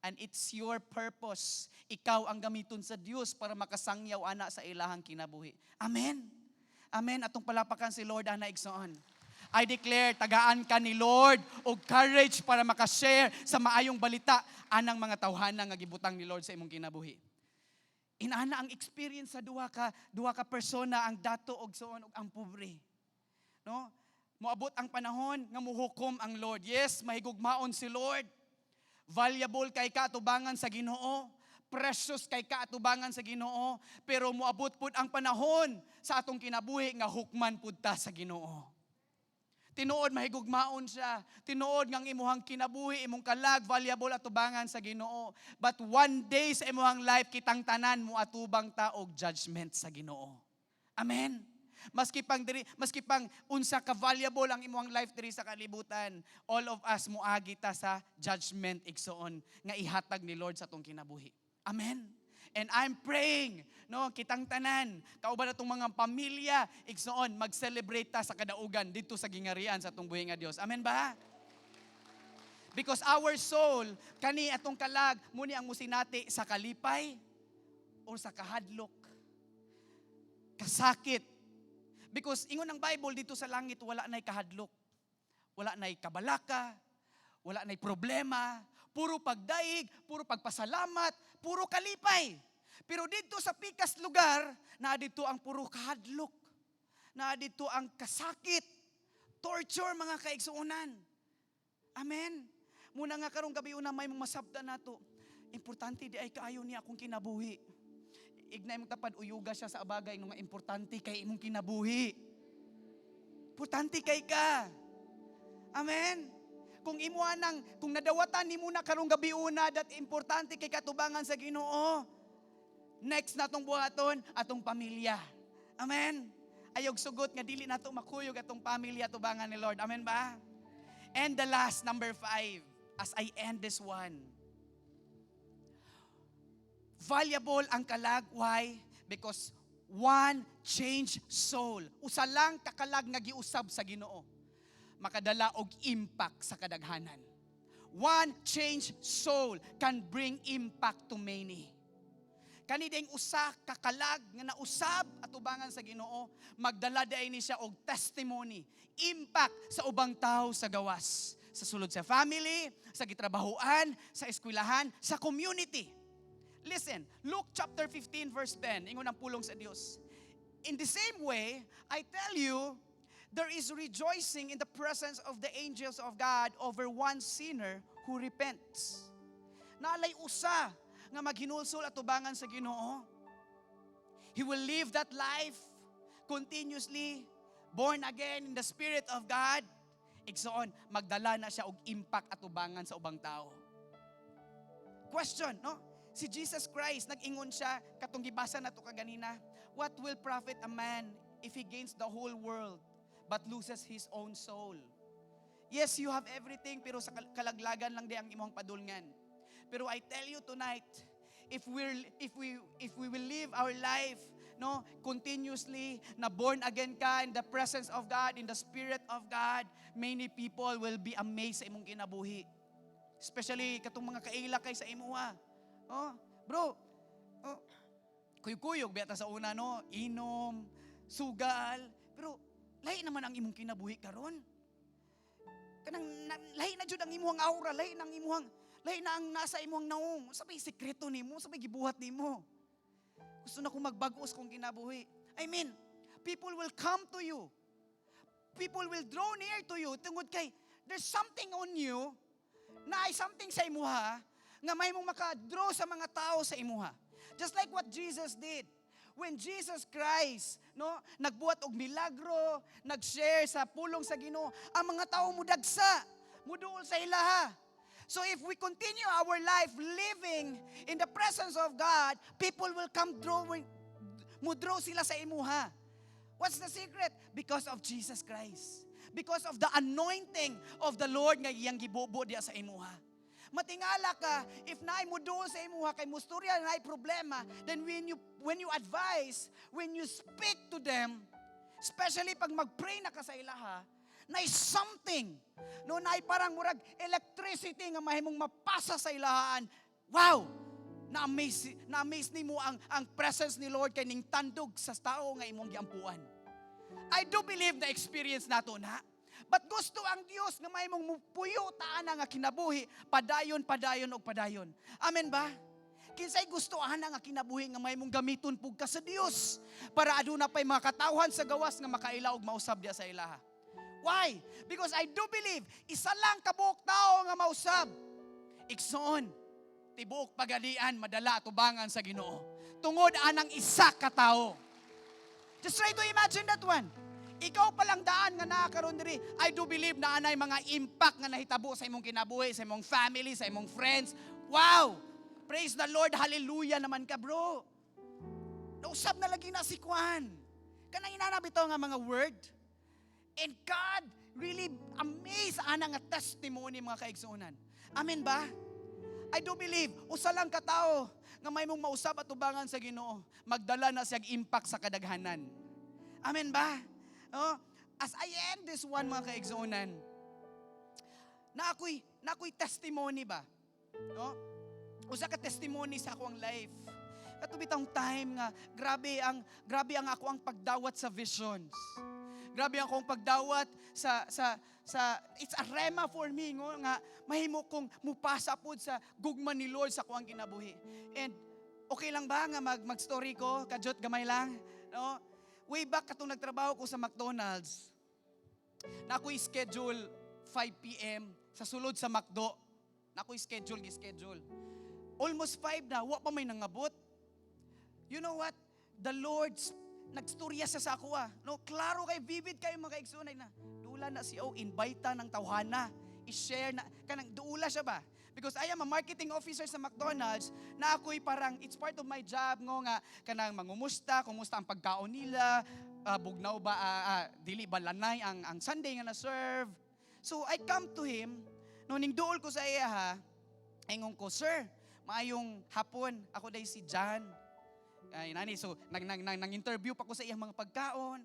And it's your purpose. Ikaw ang gamiton sa Dios para makasangyaw ana sa ilahang kinabuhi. Amen. Amen. Atong palapakan si Lord ana, igsoon. I declare, tagaan ka ni Lord og courage para makashare sa maayong balita anang mga tawhana nga gibutang ni Lord sa imong kinabuhi. Inana ang experience sa duha ka persona, ang dato og soon og ang pobre. No? Moabot ang panahon nga muhukom ang Lord. Yes, mahigugmaon si Lord. Valuable kay ka atubangan sa Ginoo. Precious kay ka atubangan sa Ginoo, pero moabot pud ang panahon sa atong kinabuhi nga hukman pud ta sa Ginoo. Tinuod mahigugmaon siya. Tinuod nga ang imuhang kinabuhi, imong kalag, valuable atubangan sa Ginoo. But one day sa imuhang life, kitang tanan mo atubang ta og judgment sa Ginoo. Amen. Maski pang unsa ka valuable ang imuhang life diri sa kalibutan, all of us moagi ta sa judgment, igsoon, nga ihatag ni Lord sa atong kinabuhi. Amen. And I'm praying, no, kitang tanan, kauban atong mga pamilya, igsoon, mag-celebrate ta sa kadaugan dito sa gingarian sa atong buhi nga Dios. Amen ba? Because our soul, kani atong kalag, muni ang musinati sa kalipay or sa kahadlok. Kasakit. Because ingon ang Bible, dito sa langit wala na'y kahadlok. Wala na'y kabalaka, wala na'y problema, puro pagdaig, puro pagpasalamat, puro kalipay. Pero dito sa pikas lugar, naa dito ang puro kahadlok. Naa dito ang kasakit, torture, mga kaigsuonan. Amen. Muna nga karong gabi una may masabta nato. Importante di ay kaayo niya akong kinabuhi. Ignay mong tapad, uyuga siya sa abagay nga importante kay imong kinabuhi. Importante kay ka. Amen. Kung nadawatan nimo na karong gabi una that importante kay katubangan sa Ginoo. Next na atong buhaton, atong pamilya. Amen. Ayog sugot nga dili nato makuyog atong pamilya tubangan ni Lord. Amen ba? And the last, number 5, as I end this one. Valuable ang kalag. Why? Because one changed soul. Usa lang kakalag nga giusab sa Ginoo, makadala og impact sa kadaghanan. One changed soul can bring impact to many. Kani ding usa ka kalag nga nausab atubangan sa Ginoo, magdala diay ni siya og testimony, impact sa ubang tao sa gawas, Sa sulod sa family, sa gitrabahuan, sa eskwelahan, sa community. Listen, Luke chapter 15 verse 10, ingon ang pulong sa Dios. "In the same way, I tell you, there is rejoicing in the presence of the angels of God over one sinner who repents." Naa lay usa nga maghinulsol atubangan sa Ginoo. He will live that life continuously, born again in the Spirit of God. Igsoon, magdala na siya og impact atubangan sa ubang tao. Question, no? Si Jesus Christ, nag-ingon siya, katong gibasa nato kaganina, "What will profit a man if he gains the whole world but loses his own soul?" Yes, you have everything, pero sa kalaglagan lang di ang imong padulngan. Pero I tell you tonight, if we will live our life, no, continuously na born again ka in the presence of God, in the Spirit of God, many people will be amazed sa imong kinabuhi. Especially katong mga kaila kay sa imuha. Oh, bro, oh, kuyog-kuyog biya ta sa una, no, inom, sugal, pero lahi naman ang imong kinabuhi karon. Kanang lahi na jud ang imong aura, lahi na ang imong lahi na ang nasa imong naong. Unsa may sekreto nimo? Unsa may gibuhat nimo? Gusto na kong magbag-os kong kinabuhi. I mean, people will come to you. People will draw near to you tungod kay there's something on you na ay something sa imuha nga mahimong maka-draw sa mga tao sa imuha. Just like what Jesus did. When Jesus Christ, no, nagbuhat og milagro, nag-share sa pulong sa Ginoo, ang mga tao mudagsa, muduol sa ilaha. So if we continue our life living in the presence of God, people will come drawing, mudraw sila sa imuha. What's the secret? Because of Jesus Christ. Because of the anointing of the Lord nga iyang gibubo diya sa imuha. Matingala ka if naay muduol sa imuha kay mustorya, naay problema, then when you advise, when you speak to them, especially pag mag-pray na ka sa ilaha, naay something, no, naay parang murag electricity nga mahimong mapasa sa ilahaan. Wow! Na-amaze nimo ang presence ni Lord kay ning tandog sa tao nga imong giampuan. I do believe na experience nato na. But gusto ang Dios nga mahimong mupuyo ta ana nga kinabuhi, padayon, padayon og padayon. Amen ba? Kinsay gusto ana nga kinabuhi nga mahimong gamiton pug ka sa Dios para aduna pay mga katawhan sa gawas nga makaila og mausab diya sa ilaha? Why? Because I do believe isa lang kabuok tao nga mausab. Igsoon, tibuok Pagadian madala atubangan sa Ginoo tungod anang isa ka tawo. Just try to imagine that one. Ikaw pa lang daan nga naa karon diri. I do believe na anay mga impact nga nahitabo sa imong kinabuhi, sa imong family, sa imong friends. Wow! Praise the Lord, hallelujah naman ka, bro. Nausab na lagi na si Kwan. Kanang inana bitaw nga mga word. And God really amazed ana nga testimony, mga kaigsuonan. Amen ba? I do believe, usa lang ka tao nga mahimong mausab atubangan sa Ginoo, magdala na siyang impact sa kadaghanan. Amen ba? Oh, as I end this one, mga kaigsuonan, na ako'y testimony ba? No? Usa ka testimony sa akong life. Kato bitang time nga grabe ang ako ang pagdawat sa visions. Grabe ang akong pagdawat sa it's a rhema for me ngo nga mahimo kong mupasa pod sa gugma ni Lord sa akong kinabuhi. And okay lang ba nga mag-story ko kadyot gamay lang, no? Way back katong nagtrabaho ko sa McDonald's, na ako'y schedule 5 p.m. sa sulod sa McDo. Na ako'y schedule, gi-schedule. Almost 5 na, wa pa may nangabot. You know what? The Lord, nagstorya siya sa ako ah. No, klaro kay vivid kayo, mga kaigsuonan, na. Dula na siya, oh, invite ng tawhana. I-share na, kanang duula siya ba? Because I am a marketing officer sa McDonald's na ako'y parang it's part of my job ngo nga kanang mangumusta, kumusta ang pagkaon nila, bugnaw ba, dili ba lanay ang sundae nga na-serve. So I come to him, no ning duol ko sa iya ha, ingon ko, "Sir, maayong hapon, ako day si John." Ay, nani, so nag, nag, nag, nang interview pa ko sa iyang mga pagkaon.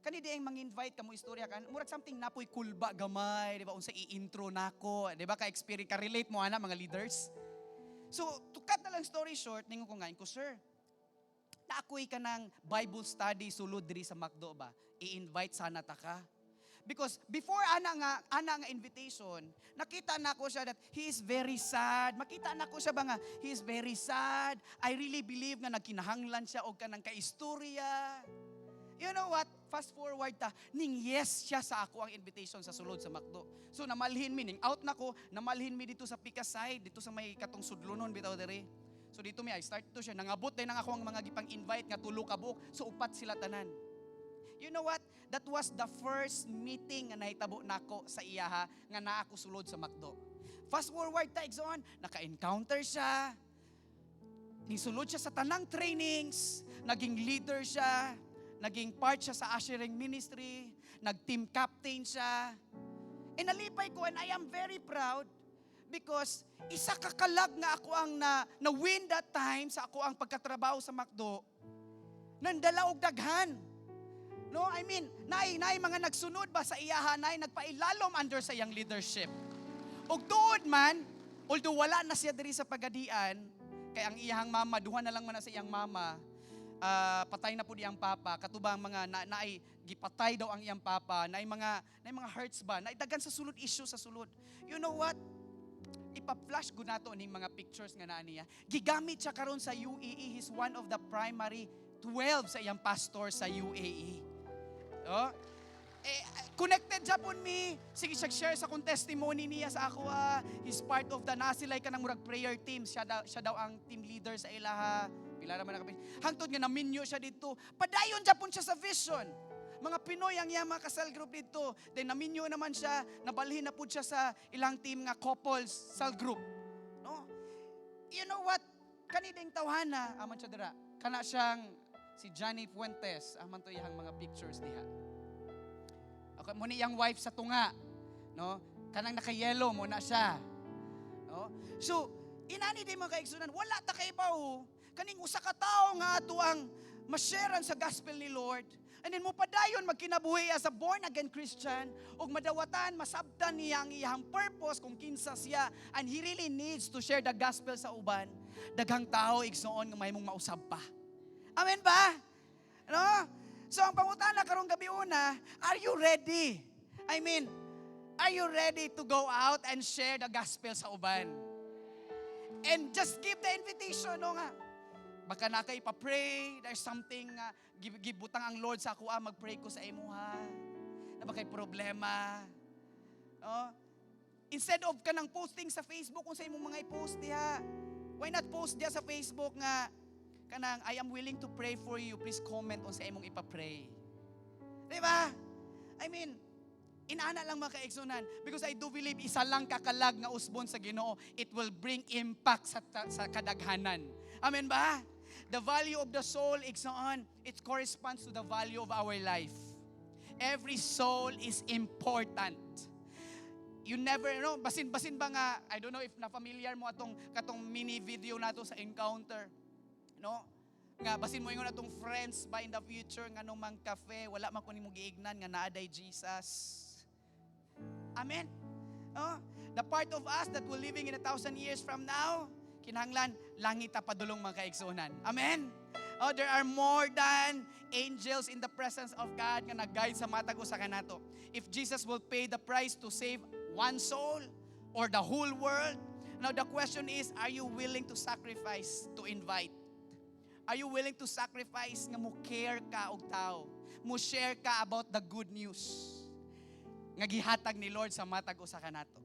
Kani di ang mang-invite ka mo istorya kan, murag something napoy kulba gamay, di ba? Unsa i-intro nako, di ba? Ka experience ka relate mo ana mga leaders. So, to cut na lang story short, ningon ko nga ko, "Sir, na ako'y kanang Bible study sulod diri sa McDo ba? I-invite sana ta ka." Because before ana nga invitation, nakita nako siya that he is very sad. Makita nako siya ba nga he is very sad. I really believe nga nagkinahanglan siya og kanang kaistorya. You know what? Fast forward ta, ning yes siya sa ako ang invitation sa sulod sa McDo. So namalhin mi, ning out na ko, namalhin mi dito sa Pikas side, dito sa may katong sudlonon bitaw diri. So dito mi I start to siya, nangabot din ang ako ang mga gipang invite nga tulo ka buok. So upat sila tanan. You know what? That was the first meeting nga nahitabo nako sa iyaha nga naa ko sulod sa McDo. Fast forward ta, igsoon, naka-encounter siya. Nisulod siya sa tanang trainings, naging leader siya, naging part siya sa ushering ministry, nag-team captain siya. And nalipay ko and I am very proud because isa ka kalag nga ako ang na win that time sa ako ang pagkatrabaho sa McDo. Nandala og daghan. No, I mean, naay mga nagsunod ba sa iyaha, naay nagpailalom under sa iyang leadership. Og tuod man, although wala na siya diri sa pagadian, kay ang iyahang mama, duha na lang man na sa iyang mama, patay na po iyang papa, katubang mga naay gipatay daw ang iyang papa, naay mga hurts ba, naay daghan sa sulod, issue sa sulod. You know what? Ipa-flash gud nato ning mga pictures nga naa niya. Gigamit siya karon sa UAE. He's one of the primary 12 sa iyang pastor sa UAE. Oh? Eh, connected Japon mi. Sige siya share sa kong testimony niya sa ako. Ah. He's part of the nasilay ka ng murag prayer team. Siya daw ang team leader sa ilaha. Pila naman nakapi. Hangtod nga naminyo siya dito. Padayon Japon siya sa vision. Mga Pinoy ang iyang mga ka-cell group dito. Then naminyo naman siya, nabalhin na pud siya sa ilang team nga couples cell group. No? You know what? Kanideng tawhana, aman siya dira. Kana siyang si Johnny Fuentes, aman to iyang mga pictures diha. Okay, mo ni iyang wife sa tunga, no? Kanang naka-yellow mo na siya. No? So, inani din mga kaigsunan, wala ta kaibaw. Kaning usa ka tawo nga ato ang ma-sharean sa gospel ni Lord. And then mo padayon magkinabuhi as a born again Christian ug madawatan masabtan niya ang iyang purpose kung kinsa siya and he really needs to share the gospel sa uban. Daghang tao, igsoon, nga mahimong mausab pa. Amen ba? No? So ang pangutana karong gabi una, are you ready? I mean, are you ready to go out and share the gospel sa uban? And just give the invitation, no nga. Baka na kay pa-pray, there's something nga gibutang ang Lord sa ako, mag-pray ko sa imuha. Na ba kay problema? No? Instead of kanang posting sa Facebook kung sa imong mga i-post diha, why not post diha sa Facebook nga kanang "I am willing to pray for you, please comment on sa imong ipa-pray"? Di ba? I mean, inana lang, mga kaigsunan, because I do believe isa lang kakalag nga usbon sa Ginoo, it will bring impact sa kadaghanan. Amen ba? The value of the soul, igsoon, it corresponds to the value of our life. Every soul is important. You never know, basin basin ba nga, I don't know if na familiar mo atong katong mini video nato sa encounter. No? Nga basin mo ingon atong friends ba in the future nga nung mang cafe, wala man ko nimo giignan nga naa day Jesus. Amen. Oh, the part of us that will living in 1,000 years from now, kinahanglan langit ta padulong, mga kaigsuonan. Amen. Oh, there are more than angels in the presence of God nga nag-guide sa matag usa kanato. If Jesus will pay the price to save one soul or the whole world, now the question is, are you willing to sacrifice to invite? Are you willing to sacrifice nga mo care ka og tao? Mo share ka about the good news nga gihatag ni Lord sa matag usa kanato?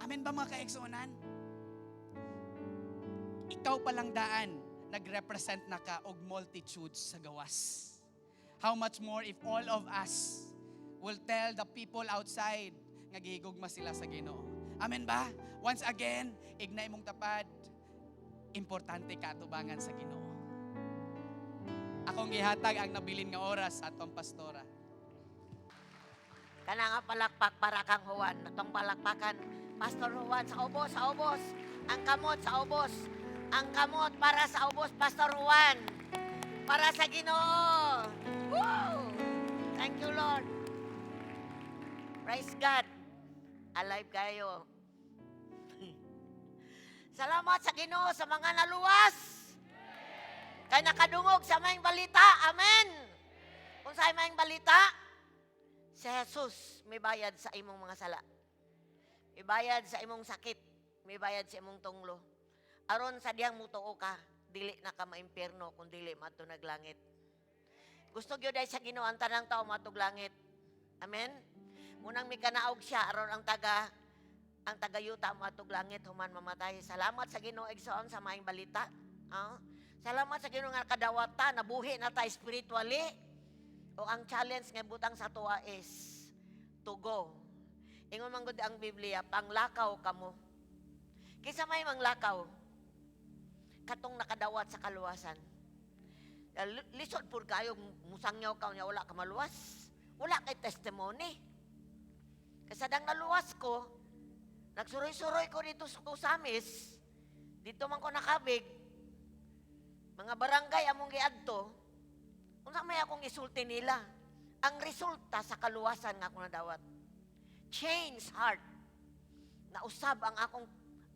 Amen ba, mga kaigsuonan? Ikaw pa lang daan, nag-represent na ka og multitudes sa gawas. How much more if all of us will tell the people outside nga gihigugma sila sa Ginoo? Amen ba? Once again, ignay mong tapad, importante ka atubangan sa Ginoo. Akong gihatag ang nabilin nga oras sa atong pastora. Kana nga palakpak para kang Juan. Atong palakpakan, Pastor Juan, sa ubos, sa ubos. Ang kamot sa ubos. Ang kamot para sa ubos, Pastor Juan. Para sa Ginoo. Woo! Thank you, Lord. Praise God. Alive kayo. Salamat sa Ginoo sa mga naluwas. Kay nakadungog sa maayong balita. Amen. Kung sa maayong balita, Si Jesus may bayad sa imong mga sala. May bayad sa imong sakit. May bayad sa imong tunglo. Aron sa diyang mutuo ka, dili na ka maimpierno kung dili maadto nag langit. Gusto gyud ay sa Ginoo ang tanang tao maadtog langit. Amen. Munang mikanaog siya aron ang tagayuta moadtog langit human mamatay. Salamat sa Ginoo, igsoon, sa maayong balita. Ah? Salamat sa Ginoo nga kadawata, nabuhi na ta spiritually. O ang challenge nga butang sa tuwa is to go. Ingon man gud ang Biblia, panglakaw kamo. Kinsa may manglakaw? Katong nakadawat sa kaluwasan. Lisod pud kayo musangyaw ka unya wala ka maluwas. Wala kay testimony. Kasi dang naluwas ko, nagsuroy-suroy ko dito sa Ozamiz, dito man ko nakabig, mga barangay among giadto, unsa may akong isulti nila? Ang resulta sa kaluwasan nga akong nadawat. Change heart. Nausab ang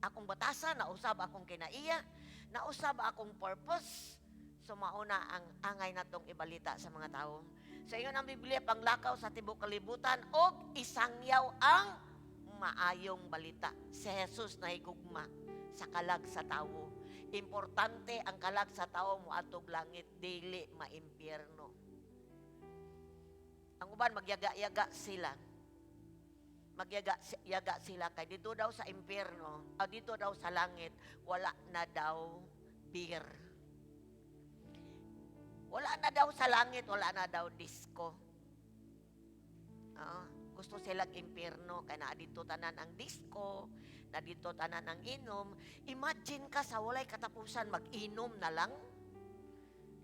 akong batasan, nausab akong kinaiya, nausab akong purpose. So mauna ang angay natong ibalita sa mga tao. Sa ingon ang Biblia, panglakaw sa tibok kalibutan og isangyaw ang maayong balita. Si Jesus na higugma sa kalag sa tawo. Importante ang kalag sa tawo moadtog langit, dili maimpyerno. Ang uban magyaga-yaga sila. Magyaga yaga sila kay dito daw sa impyerno, o dito daw sa langit, wala na daw beer. Wala na daw sa langit, wala na daw disco. Ah, gusto silang impyerno kay naa dito tanan ang disco, na dito tanan ang inom. Imagine ka sa walay katapusan mag-inom na lang.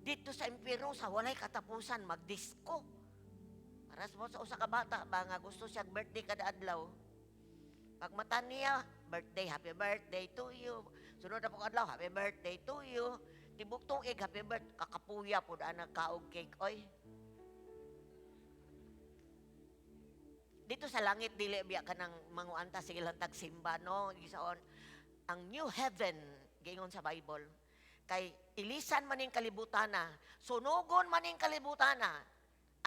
Dito sa impyerno sa walay katapusan mag-disco. Para sa usa ka bata ba nga gusto siya birthday kada adlaw. Pag mata niya, birthday, happy birthday to you. Sunod na po adlaw, happy birthday to you. Tibok tuig, happy birthday. Kakapuya po daan nagkaog cake. Oy. Dito sa langit, dili biya ka ng manguanta sige lang tagsimba, no? Gisaon, ang new heaven, giingon sa Bible, kay ilisan man ning kalibutana, sunugon man ning kalibutana.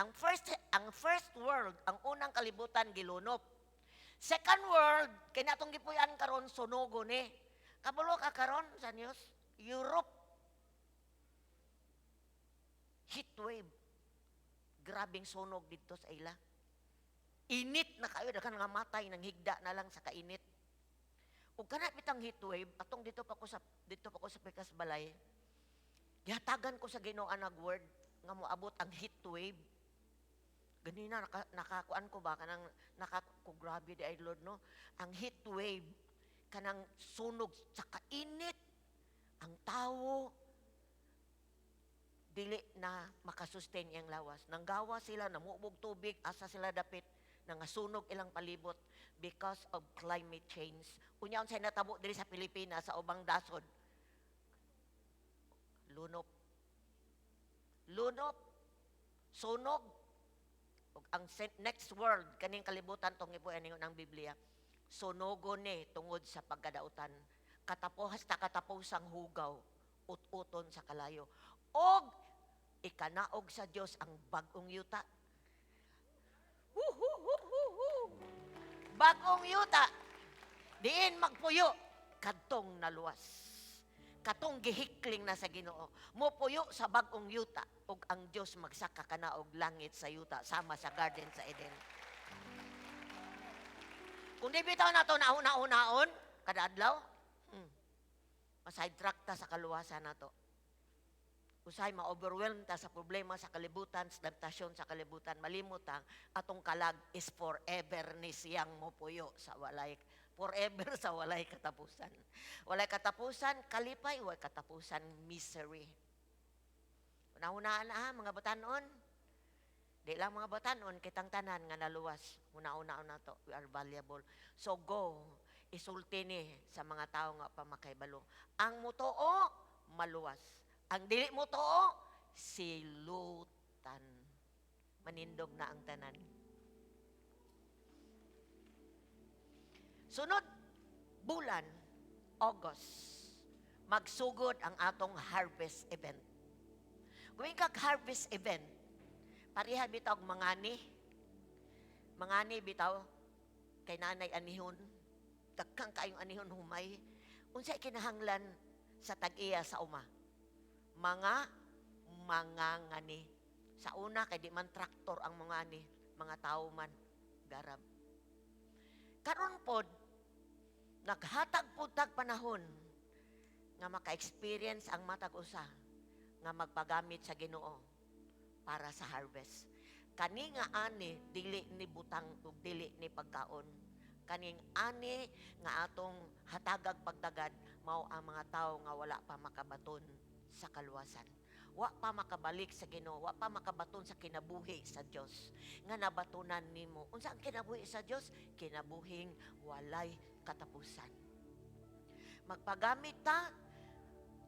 Ang first world, ang unang kalibutan gilunop. Second world, kay natong gipuy-an karon, sunugon ni. Kabalo ka karon sa news, Europe heat wave. Grabing sunog dito sa ila. Init na kayo, daghan nga matay nang higda na lang sa kainit. Ug kana bitang heat wave, atong dito pa ko sa Pikas Balay. Gihatagan ko sa Ginoo nag word nga moabot ang heat wave. Ganina nakakuan ko ba kanang naka ko, grabe di ay, Lord, no. Ang heat wave kanang sunog sa kainit, ang tawo dili na makasustain iyang lawas. Nanggawa sila, namuubog tubig, asa sila dapit, nangasunog ilang palibot because of climate change. Unya unsay natabo diri sa Pilipinas sa ubang dasod? Lunop. Lunop. Sunog. Ug ang next world kaning kalibutan tong ipuan ningon ang Biblia. Sunogon ni tungod sa pagkadautan. Katapos ta katapusang hugaw, ut-uton sa kalayo. Og ikanaog sa Dios ang bag-ong yuta. Woo-hoo-hoo-hoo-hoo. Bag-ong yuta. Diin magpuyo kadtong naluwas. Katong gihikling na sa Ginoo. Mopuyo sa bag-ong yuta ug ang Dios magsaka kana og langit sa yuta sama sa garden sa Eden. Kung di bitaw nato nauna-unaon kada adlaw, ma-sidetrack ta sa kaluwasan nato. Usay ma-overwhelm ta sa problema sa kalibutan, sa temptasyon sa kalibutan, malimot ang atong kalag is forever ni siyang mopuyo sa walay forever, sa walay katapusan. Walay katapusan kalipay, walay katapusan misery. Una-unaan na mga batanon. Di lang mga batanon, kitang tanan nga naluwas. Una-una na to, we are valuable. So go, isulti ni sa mga tao nga pamakaybalo. Ang mutuo, maluwas. Ang dili mutuo, silutan. Manindog na ang tanan. Sunod bulan, August, magsugod ang atong harvest event. Kung kag harvest event, pareha bitaw og mangani. Mangani bitaw kay nanay anihon. Daghan kayong anihon humay. Unsay kinahanglan sa tag-iya sa uma? Mga mangangani. Sa una kay di man traktor ang mga ani, mga tao man garab. Karon pod naghatag pod tag panahon nga maka-experience ang matag usa nga magpagamit sa Ginoo para sa harvest. Kani nga ani dili ni butang ug dili ni pagkaon. Kaning ani nga atong hatagag pagtagad mao ang mga tawo nga wala pa makabaton sa kaluwasan. Wa pa makabalik sa Ginoo, wa pa makabaton sa kinabuhi sa Dios nga nabatunan nimo. Unsa ang kinabuhi sa Dios? Kinabuhing walay katapusan. Magpagamit ta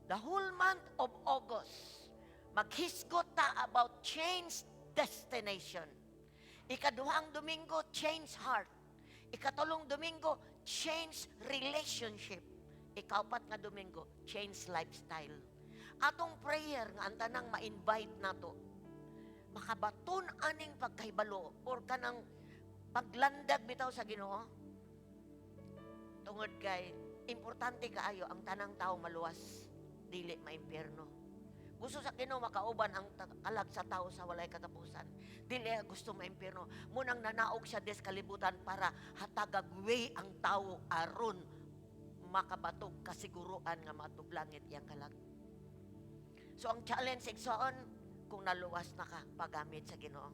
the whole month of August. Maghisgot ta about change destination. Ikaduhang Domingo, change heart. Ikatulong Domingo, change relationship. Ikaupat nga Domingo, change lifestyle. Atong prayer nga ang tanang ma-invite nato, makabaton aning pagkahibalo or kanang paglandag bitaw sa Ginoo. Tungod kay importante kaayo ang tanang tao maluwas, dili maimpyerno. Gusto sa Ginoo makauban ang kalag sa tao sa walay katapusan. Dili gusto maimpyerno. Munang nanaog siya des kalibutan para hatagag way ang tao aron makabatog kasiguruan nga maadtog langit iyang kalag. So ang challenge, igsoon, kung naluwas na ka, pagamit sa Ginoo.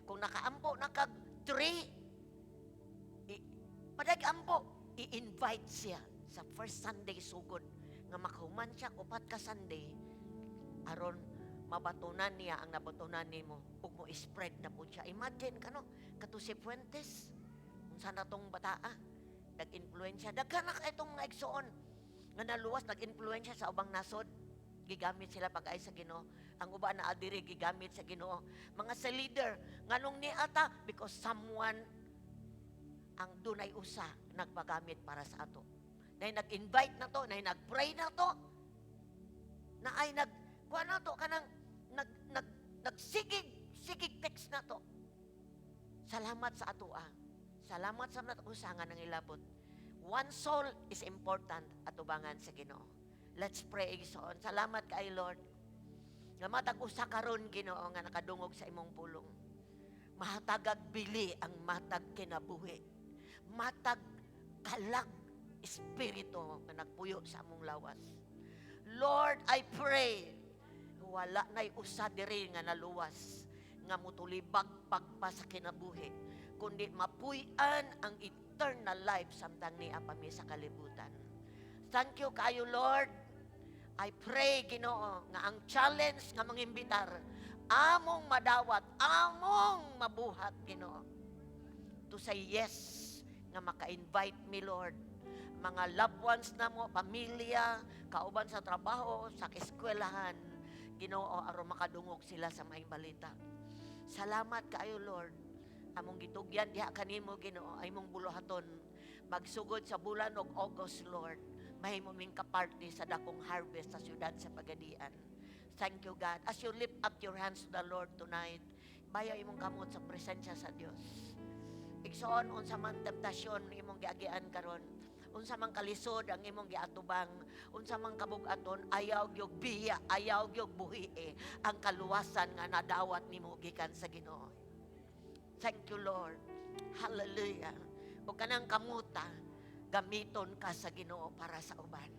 Kung nakaampo na kag three, padag ampo, i-invite siya sa first Sunday sugod nga makahuman siya upat ka Sunday aron mabatunan niya ang nabatunan nimo ug mo spread na po siya. Imagine kano kato si Fuentes, unsa na tong bataa, nag-influensya. Daghan na kay itong mga igsoon nga naluwas, nag-influensya sa ubang nasod. Gigamit sila pag-ay sa Ginoo. Ang uban na adiri gigamit sa Ginoo. Mga sa leader, nganong ni ata because someone ang dunay usa nagpagamit para sa ato. Nay nag-invite na to, nay nag-pray na to, na ay nag kuha na to kanang nag nag nagsigig sigig text na to. Salamat sa atoa. Salamat sa mga usa nga nangilabot. One soul is important atubangan sa Ginoo. Let's pray, igsoon. Salamat kay Lord. Nga matag usa karon, Ginoo, nga nakadungog sa imong pulong. Mahatagag bili ang matag kinabuhi. Matag kalag espiritu nga nagpuyo sa among lawas. Lord, I pray wala na'y usa diri nga naluwas nga mutulibag pagpa sa kinabuhi kundi mapuy-an ang eternal life samtang nia pa mi sa kalibutan. Thank you kayo, Lord. I pray, Ginoo, nga ang challenge nga mangimbitar among madawat, among mabuhat, Ginoo. To say yes nga maka-invite me, Lord. Mga loved ones na mo, pamilya, kauban sa trabaho, sa eskwelahan, Ginoo, aron makadungog sila sa maayong balita. Salamat kaayo, Lord. Among gitugyan diha kanimo, Ginoo, ay mong buluhaton. Magsugod sa bulan og August, Lord, mahimo ming kaparte sa dakong harvest sa siyudad sa Pagadian. Thank you, God. As you lift up your hands to the Lord tonight, bayaw imong kamot sa presensya sa Dios. Igsoon, unsa man temptasyon imong giagian karon, unsa man kalisod ang imong giatubang, unsa man kabugaton, ayaw gyud biya, ayaw gyud buhie ang kaluwasan nga nadawat nimo gikan sa Ginoo. Thank you, Lord. Hallelujah. Ug kanang kamuta, gamiton ka sa Ginoo para sa uban.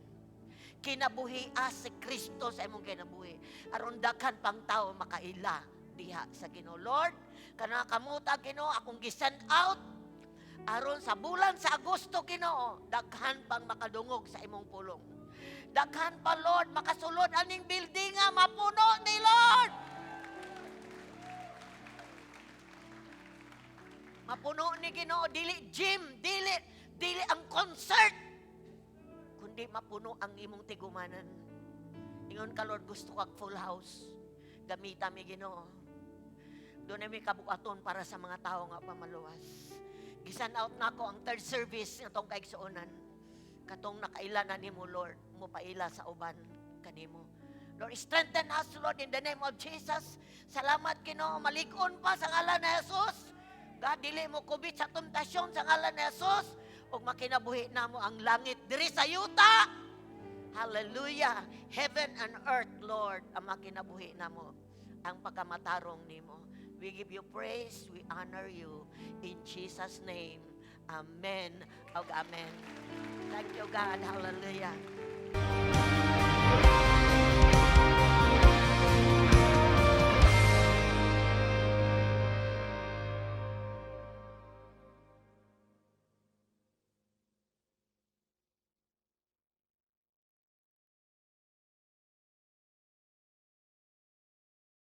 Kinabuhi si Kristo sa imong kinabuhi aron daghan pang tao makaila diha sa Ginoo. Lord, kanang kamuta, Ginoo, akong gi-send out aron sa bulan sa Agosto, Ginoo, daghan pang makadungog sa imong pulong. Daghan pa, Lord, makasulod aning building nga mapuno ni Lord. Mapuno ni Ginoo, dili gym, dili dili ang concert, kundi mapuno ang imong tigumanan. Ingon ka, Lord, gusto kag full house. Gamita mi, Ginoo. Doon may kabuaton para sa mga tao nga pamaluwas. Gi-send out na ako ang third service nga tong kaigsuonan. Katong nakaila na nimo, Lord, mo paila sa uban kanimo. Lord, strengthen us, Lord, in the name of Jesus. Salamat, Ginoo. Malig-on pa sa ngalan ni Jesus. God. Dili mo kubit sa tentasyon sa ngalan ni Jesus ug makinabuhi namo ang langit diri sa yuta. Hallelujah. Heaven and earth, Lord, ang makinabuhi namo ang pagkamatarong nimo. We give you praise, we honor you. In Jesus' name, amen. Ug amen. Thank you, God. Hallelujah.